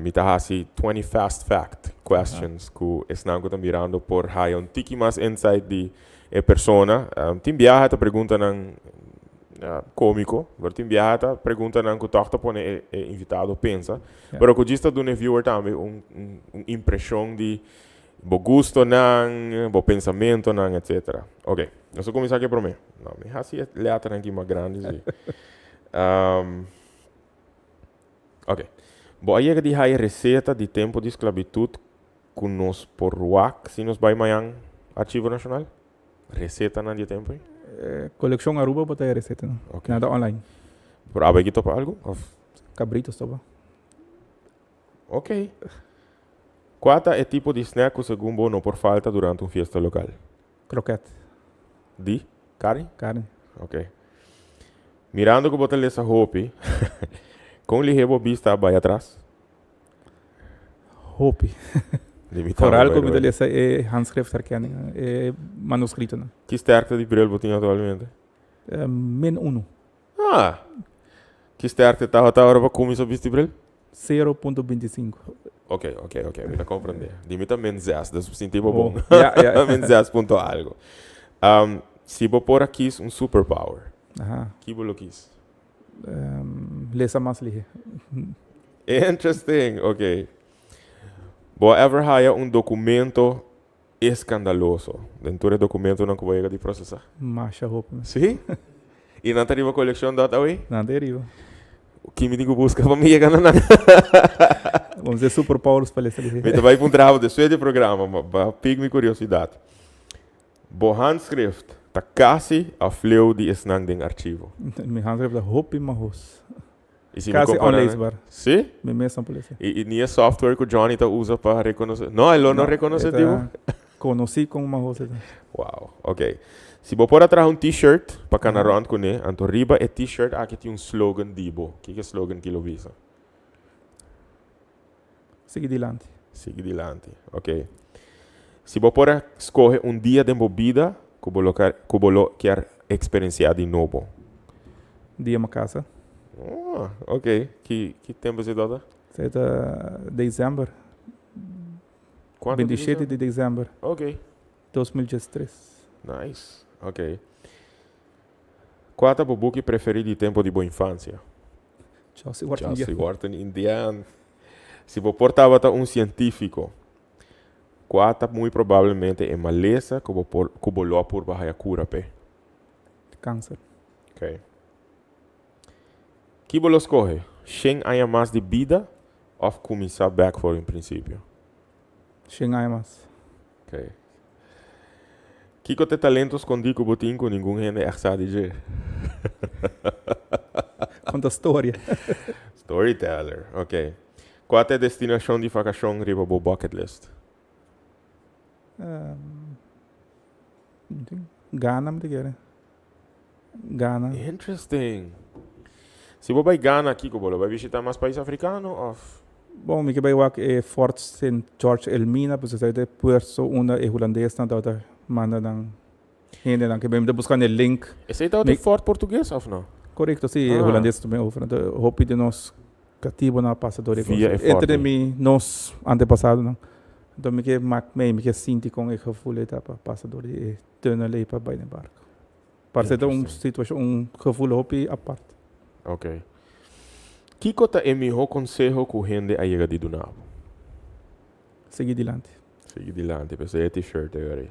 Mi ta hasi 20 fast fact questions ku esnan ku ta mirando por haya un tiki mas insight di e persona. Tin biaha ta preguntanan kómiko, pero tin biaha ta preguntanan ku tòg ta pone e e invitado pensa. Pero ku djis ta duna e viewer tambe un un impreshon di Bo gustonan, bo pensamentonan, etcetera. Ok, nos a cuminsa cu e prome. No, mi haci e letternan aki mas grandi si. Um, ok. Bo a yega di haya receta di tempo di sclavitud cu nos por wak si nos bay mañan Archivo Nacional? Recetanan di e tempo ey? Eh, Coleccion Aruba bo ta haya recetanan. Ok. Nada online. Pero abo aki topa algo? Of? Cabritos topa. Ok. Kua ta e tipo di snack ku segun bo no por falta durante un fiesta lokal? Kroket. Di? Karni? Karni. Ok. Mirando ku bo ta lesa hopi, kon lihé bo bista a bai atras? Hopi. Limitando, Foral by ku the mi ta way. lesa e handschriftherkenning, e manuskritonan. Ki sterkte di bril bo tin aktualmente? Min unu. Ah! Ki sterkte tabata ora bo kuminsá bisti bril? 0.25. Ok, ok, ok, mi ta comprende. Di mi ta min zes, dus sinti bo bon. Ja, ja, ja. Min zes punto algo. Um, si bo por a kies un superpower, Aha. ki bo lo kies? Um, lesa mas lihe. Interesting, ok. Bo a ever haya un documento Escandaloso. Den tur e documentonan cu bo a yega di procesa. Masha hopi mes. Sí? Y nan ta riba coleccion dot awe? Nan ta riba. Ki mi tin cu busca pa mi yega na nan? Vamos dizer superpowers pa lesa Mi ta bai puntra bo despues di e programa, ma bo a pik mi curiosidad. Bo handschrift ta casi of leu di esnan den archivo? Mi handschrift ta hopi mahos. Y si mi Casi compara onleesbaar. Si? Mi mes no por lesa. Y ni e software cu Johnny ta usa pa reconoce? No, e lo no reconoce e ta tipo? Conoci con mahos e ta. Wow, ok. Si bo por a traha un t-shirt pa cana rond cune, anto riba e t-shirt aki tin un slogan di bo. Kiko e slogan ki lo bisa? Sigui dilanti. Sigui dilanti, ok. Si bo por a scoge un dia den bo bida cu bo lo cu bo lo kier experiencia di nobo. Dia mi casa. Oh, ok. Ki ki tempo esei ta? Esei ta december. Cuanto di 27 di december. Ok. 2013. Nice, ok. Cua ta bo buki preferi di tempo di bo infancia? Chelsea Wharton Chelsea Wharton Indian. Si bo por tabata un cientifico, cua ta muy probablemente e malesa cu bo por cu bo lo a purba haya cura p'e? Cancer. Ok. Ki bo lo scoge, shen aña mas di bida of cuminsa bek for un principio? Shen aña mas. Ok. Kiko ta e talento skondí ku bo tin ku ningun hende ègt sa di dje? Konta storia. Storyteller, ok. Kua ta e destinashon di vakashon riba bo bucket list? Ghana mi ta kere. Ghana. Interesting. Si bo bai Ghana, kiko bo lo bai bishita mas pais afrikano of? Bon, mi ke bai wak e Fort Sint George Elmina, pasobra esei ta e puerto unda e hulandesnan tabata manda nan hendenan ke mi ta buskando e link. Esei tabata e fort portugues of no? Korekto, si, e hulandes ta bin over. Anto hopi di nos katibonan a pasa dor e kos. Via e fort. Entre mi, nos antepasadonan. Anto mi ke mak mei, mi ke sinti kon e gevoel ei ta pa pasa dor di e tunnel ei pa bai den barko. Parse ta un situacion, un gevoel hopi apart. Ok. Kiko ta e miho conseho cu hende a yega di duna bo? Sigui dilanti. Sigui dilanti, p'esei e t-shirt ei ora ei.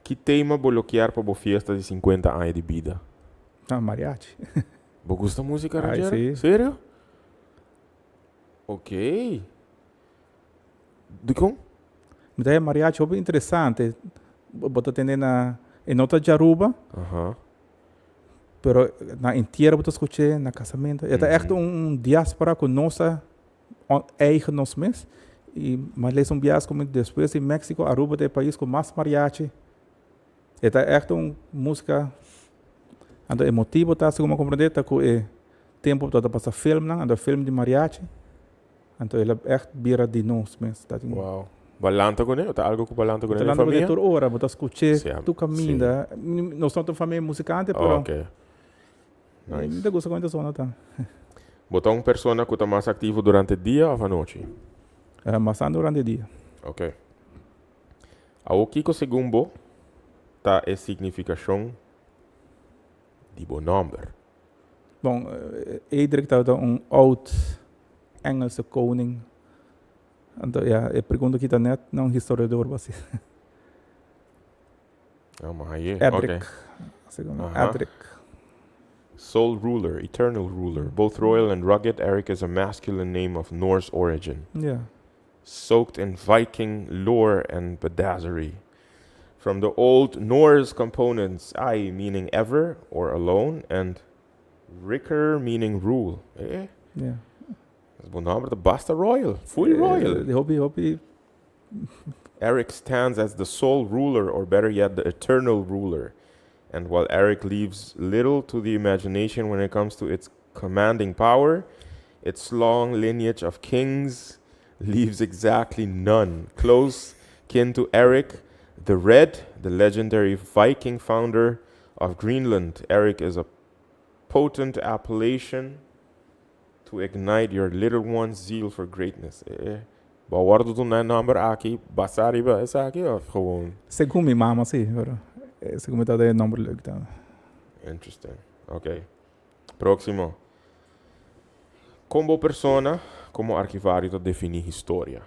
Ki tema bo lo kier pa bo fiesta di 50 aña di bida? Ah, mariachi. Bo gusta musica Ai, ranchera? si. Serio? Ok. Dikon? Mi ta haya mariachi hopi interesante. Bo ta tende na e no ta djaruba. Pero na entiero bo ta scuché, na casamento. E ta echt un diaspora cu nos ta eigen nos mes. Y mi a lesa un bias como despues di Mexico, Aruba ta e pais cu mas mariachi. E ta echt un musica. Anto e motibo ta, segun mi a comprende, ta cu e tempo bo ta pasa filmnan, anto film di mariachi. Anto el a echt bira di nos mes. Ta tin. Wow. Bo lanta kuné? O ta algo ku bo lanta kuné Bo ta den lanta kuné famia? tur ora, bo ta skuch'é Sí, tur kaminda. Nos no ta un famia musikante, pero Oké. Nice. mi ta gusta kon e ta sona tambe. Bo ta un persona ku ta mas aktivo durante dia òf anochi? Mas tantu durante dia. Oké. Awor kiko segun bo ta e signifikashon di bo nòmber? Bon, Edric tabata un oud Engelse koning. Anto ya, e pregunta aki ta net na un historiador bo hasi. Oh, ma haye. Edric. Ok. Así como Aha. Edric. Sole ruler, eternal ruler. Both royal and rugged, Eric is a masculine name of Norse origin. Ja. Soaked in Viking lore and badassery. From the Old Norse components I meaning ever or alone and Ricker meaning rule. Eh? Ja. Bo nomber ta basta royal, full royal. Eh, hopi, hopi. Eric stands as the sole ruler, or better yet, the eternal ruler. And while Eric leaves little to the imagination when it comes to its commanding power, its long lineage of kings leaves exactly none. Close kin to Eric the Red, the legendary Viking founder of Greenland. Eric is a potent appellation to ignite your little one's zeal for greatness. Eh, bo a wòrdu duna e nòmber aki basá riba esaki òf gewoon? Segun mi mama si, pero segun mi tata e nòmber leuk tambe. Interesting. Ok. Próksimo. Kon bo persona komo archivario ta definí historia?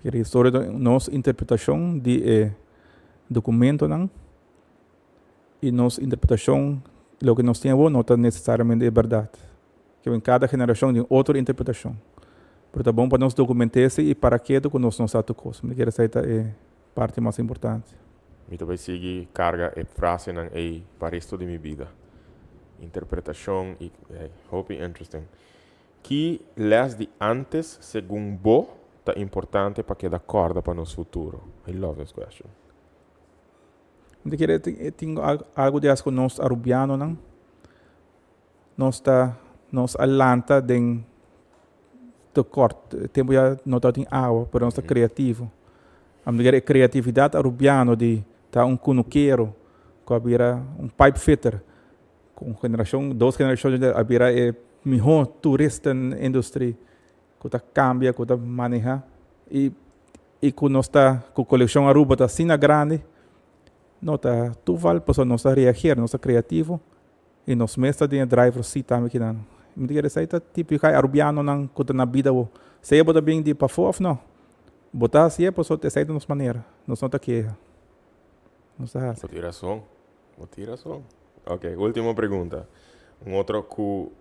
Kere historia ta nos interpretashon di e dokumentonan i nos interpretashon loke nos tin awor no ta nesesariamente e bèrdat. Ke den kada generashon tin otro interpretashon. Pero ta bon pa nos dokument'é esei i para ketu ku nos no sa tur kos. Mi ta kere esei ta e parti mas importante. Mi ta bai sigui karga e frasenan ei pa resto di mi bida. Interpretashon i hey, hopi interesting. Ki les di antes segun bo ta importante pa keda kòrda pa nos futuro? I love this question. Mi ta kere tin algu di hasi ku nos Arubianonan. Nos ta nos a lanta den tekort. E tempu ya no tabatin awa, pero nos ta kreativo. Ami ta kere e kreatividat Arubiano di ta un kunukero ku a bira un pipe fitter, ku un generashon, dos generashon a bira e mihó toeristen industry ku ta kambia, ku ta maneha i i ku nos ta ku kolekshon Aruba ta asina grandi, no ta toeval pasobra nos ta reageer, nos ta kreativo. I nos mes ta den e driver seat tambe kinan. Mi ta kere esei ta típiko e arubianonan ku ta na bida awo. Sea bo ta bin di pafó òf no, bo ta hasié pasobra esei ta nos manera. Nos no ta keha. Nos ta hasi. Bo tin rason. Bo tin rason. Ok, último pregunta. Un otro ku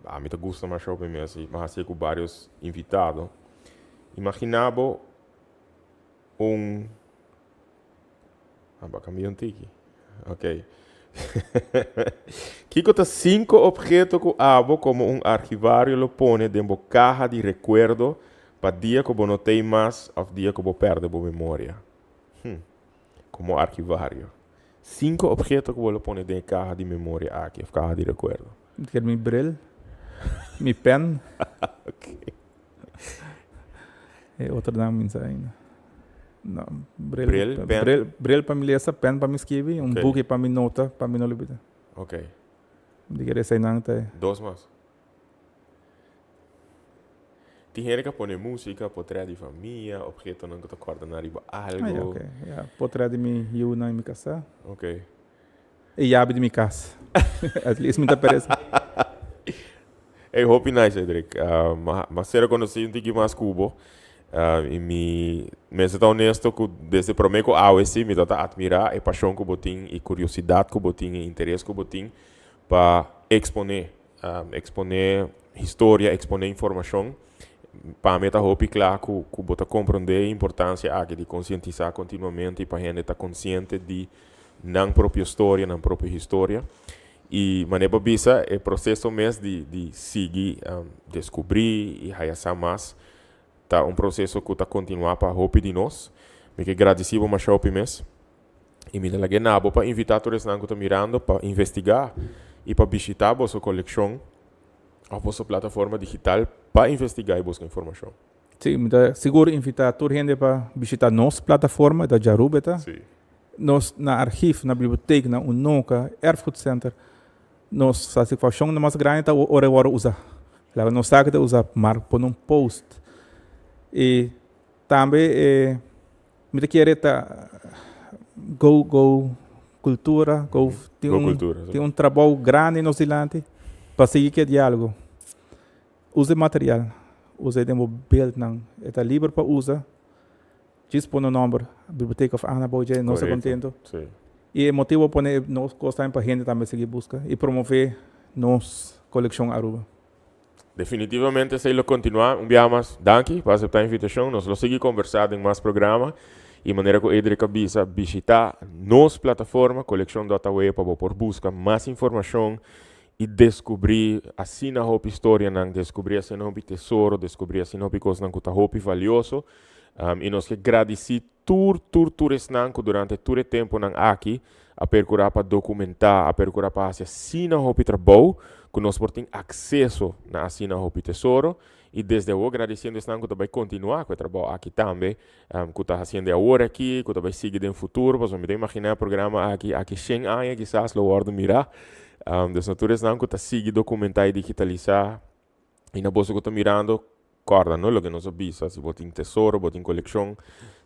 ami ta gusta masha hopi mes i mi a hasié ku vários invitado. Imaginá bo un. Aba cambia un tiki. Ok. Kiko ta cinco obheto cu abo como un archivario lo pone den bo caha di recuerdo pa dia cu bo no tey mas of dia cu bo perde bo memoria? Hm. Como archivario. Cinco obheto cu bo lo pone den e caha di memoria aki of caha di recuerdo. Mi kier mi bril, mi pen. Ok. E otronan mi sa ainda. No, bril, Bril, pen. bril, bril pa mi lesa, pen pa mi skibi, un Ok. buki pa mi nota, pa mi no lubida. Ok. Mi kere eseinan ta e. Dos mas. Tin hende ka pone músika, potret di famia, obhetonan ku ta kòrda nan riba Ah, ya, algu. ok. Ya, potret di mi yunan i mi kasá. Ok. E yabi di mi kas. At least mi ta pereza. Ey, hopi nice, Cedric. Ma ser conoci un tiki mas cu bo. Y mi mester ta honesto cu desde prome cu awe si mi ta admira e pasion cu bo tin y curiosidad cu bo tin y interes cu bo tin pa expone. Expone historia, expone informacion. Pa mi ta hopi cla cu bo ta comprende e importancia aki di concientisa continuamente y pa hende ta conciente di nan propio storia, nan propio historia. Y manera bo bisa, e proceso mes di di sigui descubri y haya sa mas ta un proceso cu ta continua pa hopi di nos. Mi ke gradici bo masha hopi mes y mi ta lag'e na bo pa invita tur esnan cu ta mirando pa investiga y pa bishita boso coleccion of boso plataforma digital pa investiga y busca informacion. Sí, mi ta sigur invitá tur hende pa bishitá nos plataforma, e ta djaruba e ta. Sí. Nos na archief, na bibliotek, na Unoca, Erfgoedcenter, nos satisfakshon mas grandi ta ora e wòrdu usá. Laga nos sa ku ta usá, mar pone un post. I tambe e mi ta kere ta go go kultura, go tin Go un Cultura, sí. tin un trabou grandi nos dilanti pa sigui ku e diálogo. Usa e material, usa e den bo beeldnan. E ta liber pa usa. Djis pone un nomber, Biblioteca of Ana bou dje, nos ta Correcto, contento. sí. Y e motibo a pone nos cos tambe pa hende tambe sigui busca y promove nos coleccion Aruba. Definitivamente esey lo continua. Un biaha mas, danki pa acepta e invitacion. Nos lo sigui conversa den mas programa. Y manera cu Edric a bisa, bishita nos plataforma coleccion dot awe pa bo por busca mas informacion I deskubrí asina hopi storianan, deskubrí asina hopi tesoro, deskubrí asina hopi kosnan ku ta hopi valioso. I nos ke gradisí tur, tur, tur esnan ku durante tur e tempunan aki a perkurá pa dokumentá, a perkurá pa hasi asina hopi trabou ku nos por tin akseso na asina hopi tesoro. I desde awor gradisiendo esnan ku ta bai kontinuá ku e trabou aki tambe, ku ta hasiendo e awor aki, ku ta bai sigui den futuro, pasobra mi ta imaginá e programa aki, aki shen aña kisas lo wòrdu mirá. Dus na tur esnan ku ta sigui dokumentá i digitalisá, i na boso ku ta mirando, kòrda no loke nos a bisa, si bo tin tesoro, bo tin kolekshon,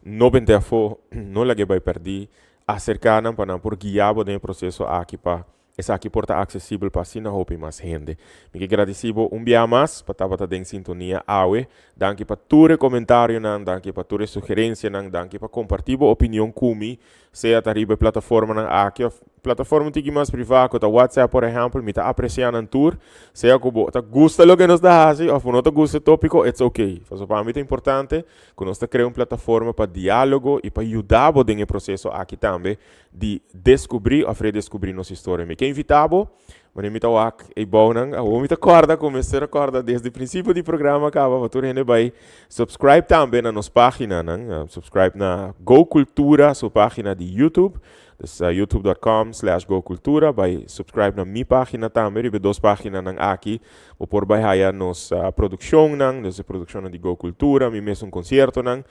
no bent'é afó, no lag'é bai pèrdí, aserká nan pa nan por guia bo den e proseso aki pa Esaki por ta aksesibel pa asina hopi mas hende. Mi ke gradisí bo un bia mas pa tabata den sintonia awe. Danki pa tur e komentarionan, danki pa tur e sugerensianan, danki pa kompartí bo opinion ku mi, sea ta riba e plataformanan aki òf. plataforma un tiki mas privá ku ta WhatsApp por ehèmpel, mi ta apresiá nan tur. Sea ku bo ta gusta loke nos ta hasi òf bo no ta gusta e tópiko, it's okay. Pasobra pa mi ta importante ku nos ta krea un plataforma pa diálogo i pa yuda bo den e proseso aki tambe di deskubrí òf redeskubrí nos historia. Mi ke invitá bo, Wanneer mi ta wak e bounan, awor mi ta kòrda ku mester a kòrda desde prinsipio di programa kaba pa tur hende bai subscribe tambe na nos paginanan. Subscribe na Go Cultura su pagina di YouTube. Dus youtube.com/gocultura bai subscribe na mi pagina tambe. Riba e dos paginanan aki bo por bai haya nos produkshonnan, dus e produkshonnan di Go Cultura, mi mesun konsiertonan.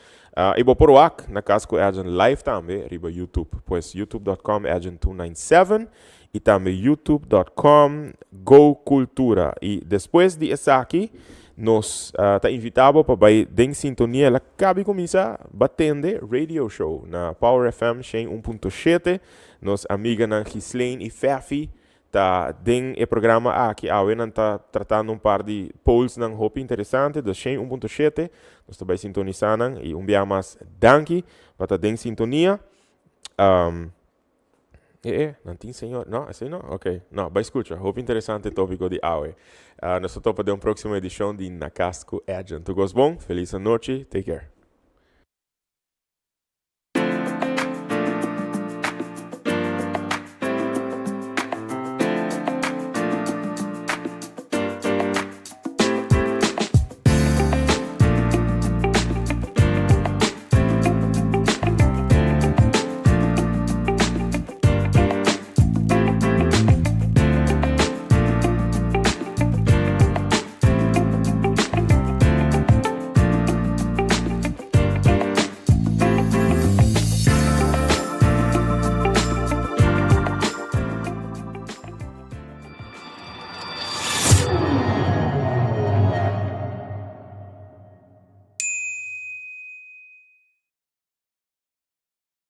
I bo por wak na Cas cu Edjean live tambe riba YouTube. Pues youtube.com Edjean 297. Y tambe youtube dot com Go Cultura. Y despues di esaki nos ta invita bo pa bay den sintonia. El a cabi cuminsa batende radio show na Power FM shen un punto shete. Nos amiganan Ghislaine y Fefi ta den e programa aki. Awe nan ta tratando un par di polsnan hopi interesante. Dus shen un punto shete nos ta bay sintonisa nan. Y un bia mas danki pa ta den sintonia. E e, nan tin señor. No, esei no? Ok. No, bai scucha. Hopi interesante topico di awe. Nos ta topa den un proximo edicion di Na Cas cu Edjean. Tur cos bon. Feliz anochi. Take care.